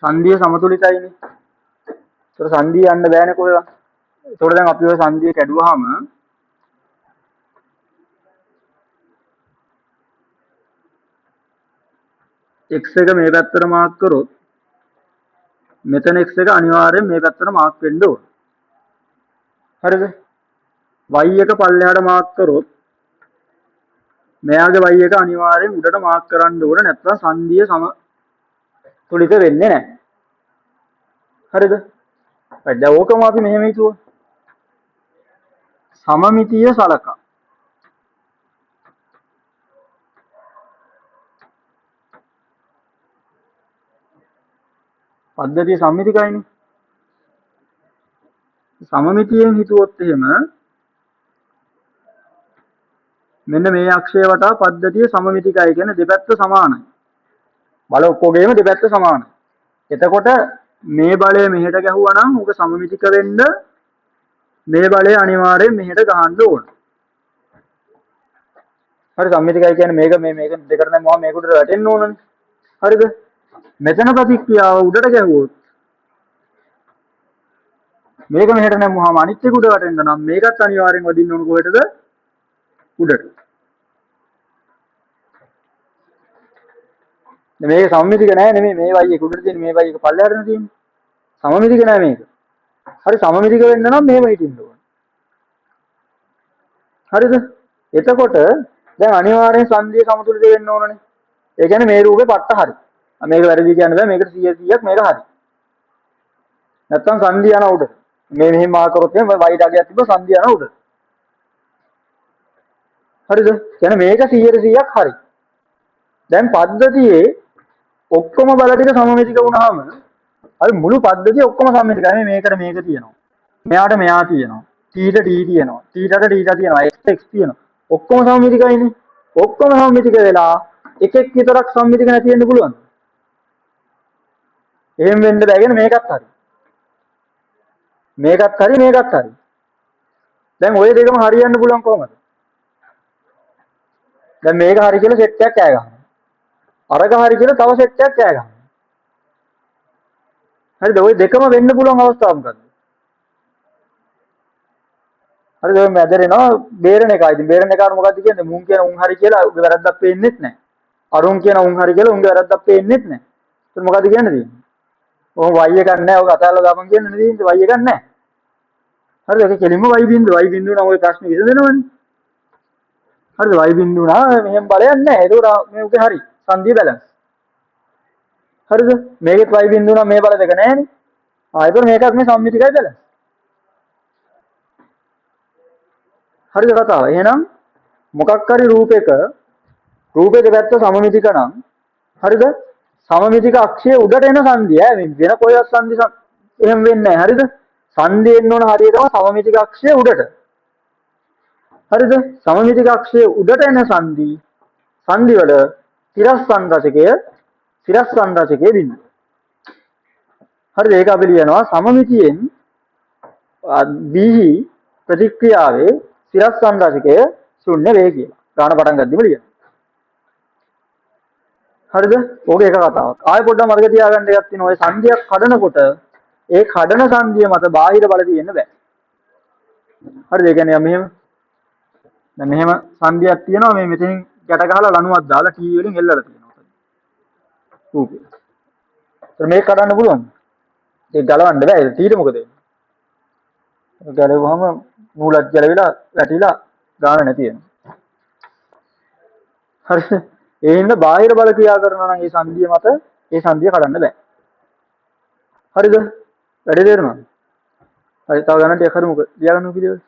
සංධිය සමතුලිතයිනේ. ඒතර සංධිය යන්න බෑනේ කොහෙවත්. ඒතකොට දැන් අපි ඔය සංධිය කැඩුවාම x එක මේ පැත්තට මාක් කරොත් මෙතන x එක අනිවාර්යෙන් මේ පැත්තට මාක් වෙන්න ඕන. හරිද? y එක පල්ලෙහාට මාක් කරොත් මෙයාගේ y එක අනිවාර්යෙන් උඩට මාක් කරන්න ඕන, නැත්නම් සංධිය සමතුලිත වෙන්නේ නැහැ. හරිද? රයිට්. දැන් ඕකම අපි මෙහෙම හිතුවොත් සමමිතිය සලකා පද්ධතිය සම්මිතිකයිනේ. සමමිතියෙන් හිතුවොත් එහෙම මෙන්න මේ අක්ෂය වටා පද්ධතිය සමමිතිකයි කියන්නේ දෙපැත්ත සමානයි. බල ඔක්කොගේම දෙපැත්ත සමානයි. එතකොට මේ බලය මෙහෙට ගැහුවා නම් උක සමමිතික වෙන්න මේ බලය අනිවාර්යෙන් මෙහෙට ගහන්න ඕන. හරි, සම්මිතිකයි කියන්නේ මේක මේ මේක දෙකට නම් මේක උඩට වැටෙන්න ඕනනේ. හරිද? මෙතන ප්‍රතික්‍රියාව උඩට ගැහුවොත් මේක මෙහෙට නැමුවාම අනිත් එක උඩ වැටෙන්න නම් මේකත් අනිවාර්යෙන් වදින්න ඕන කොහෙටද? උඩට. මේක සමමිතික නෑ නෙමෙයි, මේ y එක උඩට තියෙන මේ y එක පල්ලෙහාටනේ තියෙන්නේ. සමමිතික නෑ මේක. හරි, සමමිතික වෙන්න නම් මෙහෙම හිටින්න ඕන. හරිද? එතකොට දැන් අනිවාර්යෙන් සංධිය සමතුලිත වෙන්න ඕනනේ. ඒ කියන්නේ මේ රූපේ පට්ට හරි. මේක වැරදි කියන්න බෑ. මේකට 100 100ක් මේක හරි. නැත්තම් සංධිය යන උඩට. මේ මෙහෙම මාක් කරොත් එහෙම y ඩගයක් තිබ්බ සංධිය යන උඩට. හරිද? කියන්නේ මේක 100 100ක් හරි. දැන් පද්ධතියේ ඔක්කොම බල ටික සමමිතික වුණාම අපි මුළු පද්ධතිය ඔක්කොම සමමිතිකයි. මේකට මේක තියෙනවා. මෙයාට මෙයා තියෙනවා. තීට ටී තියෙනවා. තීටට ටීට තියෙනවා. x x තියෙනවා. ඔක්කොම සමමිතිකයිනේ. ඔක්කොම සමමිතික වෙලා එකෙක් විතරක් සමමිතික නැති වෙන්න පුළුවන්. එහෙම වෙන්න බෑ. කියන්නේ මේකත් හරි. මේකත් හරි මේකත් හරි. දැන් ඔය දෙකම හරියන්න පුළුවන් කොහමද? දැන් මේක හරි කියලා සෙට් එකක් කෑ ගන්නවා. අරක හරි කියලා තව සෙට් එකක් කෑ ගන්නවා. හරිද? ඔය දෙකම වෙන්න පුළුවන් අවස්ථාව මොකද්ද? හරිද? ඔය මැදරෙනවා බේරණ එක. ඉතින් බේරණ එකාට මොකද්ද කියන්නේ? මුන් කියන උන් හරි කියලා උගේ වැරද්දක් පේන්නෙත් නැහැ. අරුන් කියන උන් හරි කියලා උන්ගේ වැරද්දක් පේන්නෙත් නැහැ. ඒත් මොකද්ද කියන්න තියෙන්නේ? ඔහොම y එකක් නැහැ. ඔක අතල්ලා දාපන් කියන්නේ තියෙන්නේ y එකක් නැහැ. හරිද? ඒක කෙලින්ම y බිඳුව. y බිඳුව නම් ඔය ප්‍රශ්නේ විසඳෙනවනේ. හරිද? y බිඳුව නම් මෙහෙම බලයක් නැහැ. ඒකෝර මේ උගේ හරි. සංධිය බැලන්ස්. හරිද? මේකෙත් y බිඳුව නම් මේ බල දෙක නැහැනේ. ආ ඒතකොට මේකත් මේ සම්මිතිකයි බැලන්ස්. හරිද කතාව? එහෙනම් මොකක් හරි රූපයක රූපේ දෙපැත්ත සමමිතික නම් හරිද? සමමිතික අක්ෂයේ උඩට එන සංධිය ඈ මේ වෙන කොහෙවත් සංධි එහෙම වෙන්නේ නැහැ. හරිද? සංධිය එන්න ඕන හරියටම සමමිතික අක්ෂයේ උඩට. හරිද? සමමිතික අක්ෂයේ උඩට එන සංධි සංධි වල තිරස් සංරචකය බිඳුව. හරිද? ඒක අපි ලියනවා සමමිතියෙන් බිහි ප්‍රතික්‍රියාවේ තිරස් සංරචකය ශූන්‍ය වේ කියලා. ගාන පටන් ගද්දිම ලියනවා. හරිද? ඕක එක කතාවක්. ආයෙ පොඩ්ඩක් මතක තියාගන්න එකක් තියෙනවා. ඔය සංධියක් කඩනකොට ඒ කඩන සංධිය මත බාහිර බල තියෙන්න බෑ. හරිද? ඒ කියන්නේ මෙහෙම දැන් මෙහෙම සංධියක් තියෙනවා. මේ මෙතනින් ගැට ගහලා ලණුවක් දාලා ටී වලින් එල්ලලා තියෙනවා. රූපේ. ඒතර මේක කඩන්න පුළුවන්ද? ඒක ගලවන්න බෑ. ඒක තීර මොකද වෙන්නේ? ගැලවුවහම නූලක් ගැලවිලා වැටිලා ගාන නැති වෙනවා. හරිද? ඒ හින්දා බාහිර බල ක්‍රියා කරනවා නම් ඒ සංධිය මත ඒ සංධිය කඩන්න බෑ. හරිද? වැඩේ තේරුණාද? හරි, තව ගණන් ටිකක් හරි මොකද ලියාගන්න පිළිවෙල.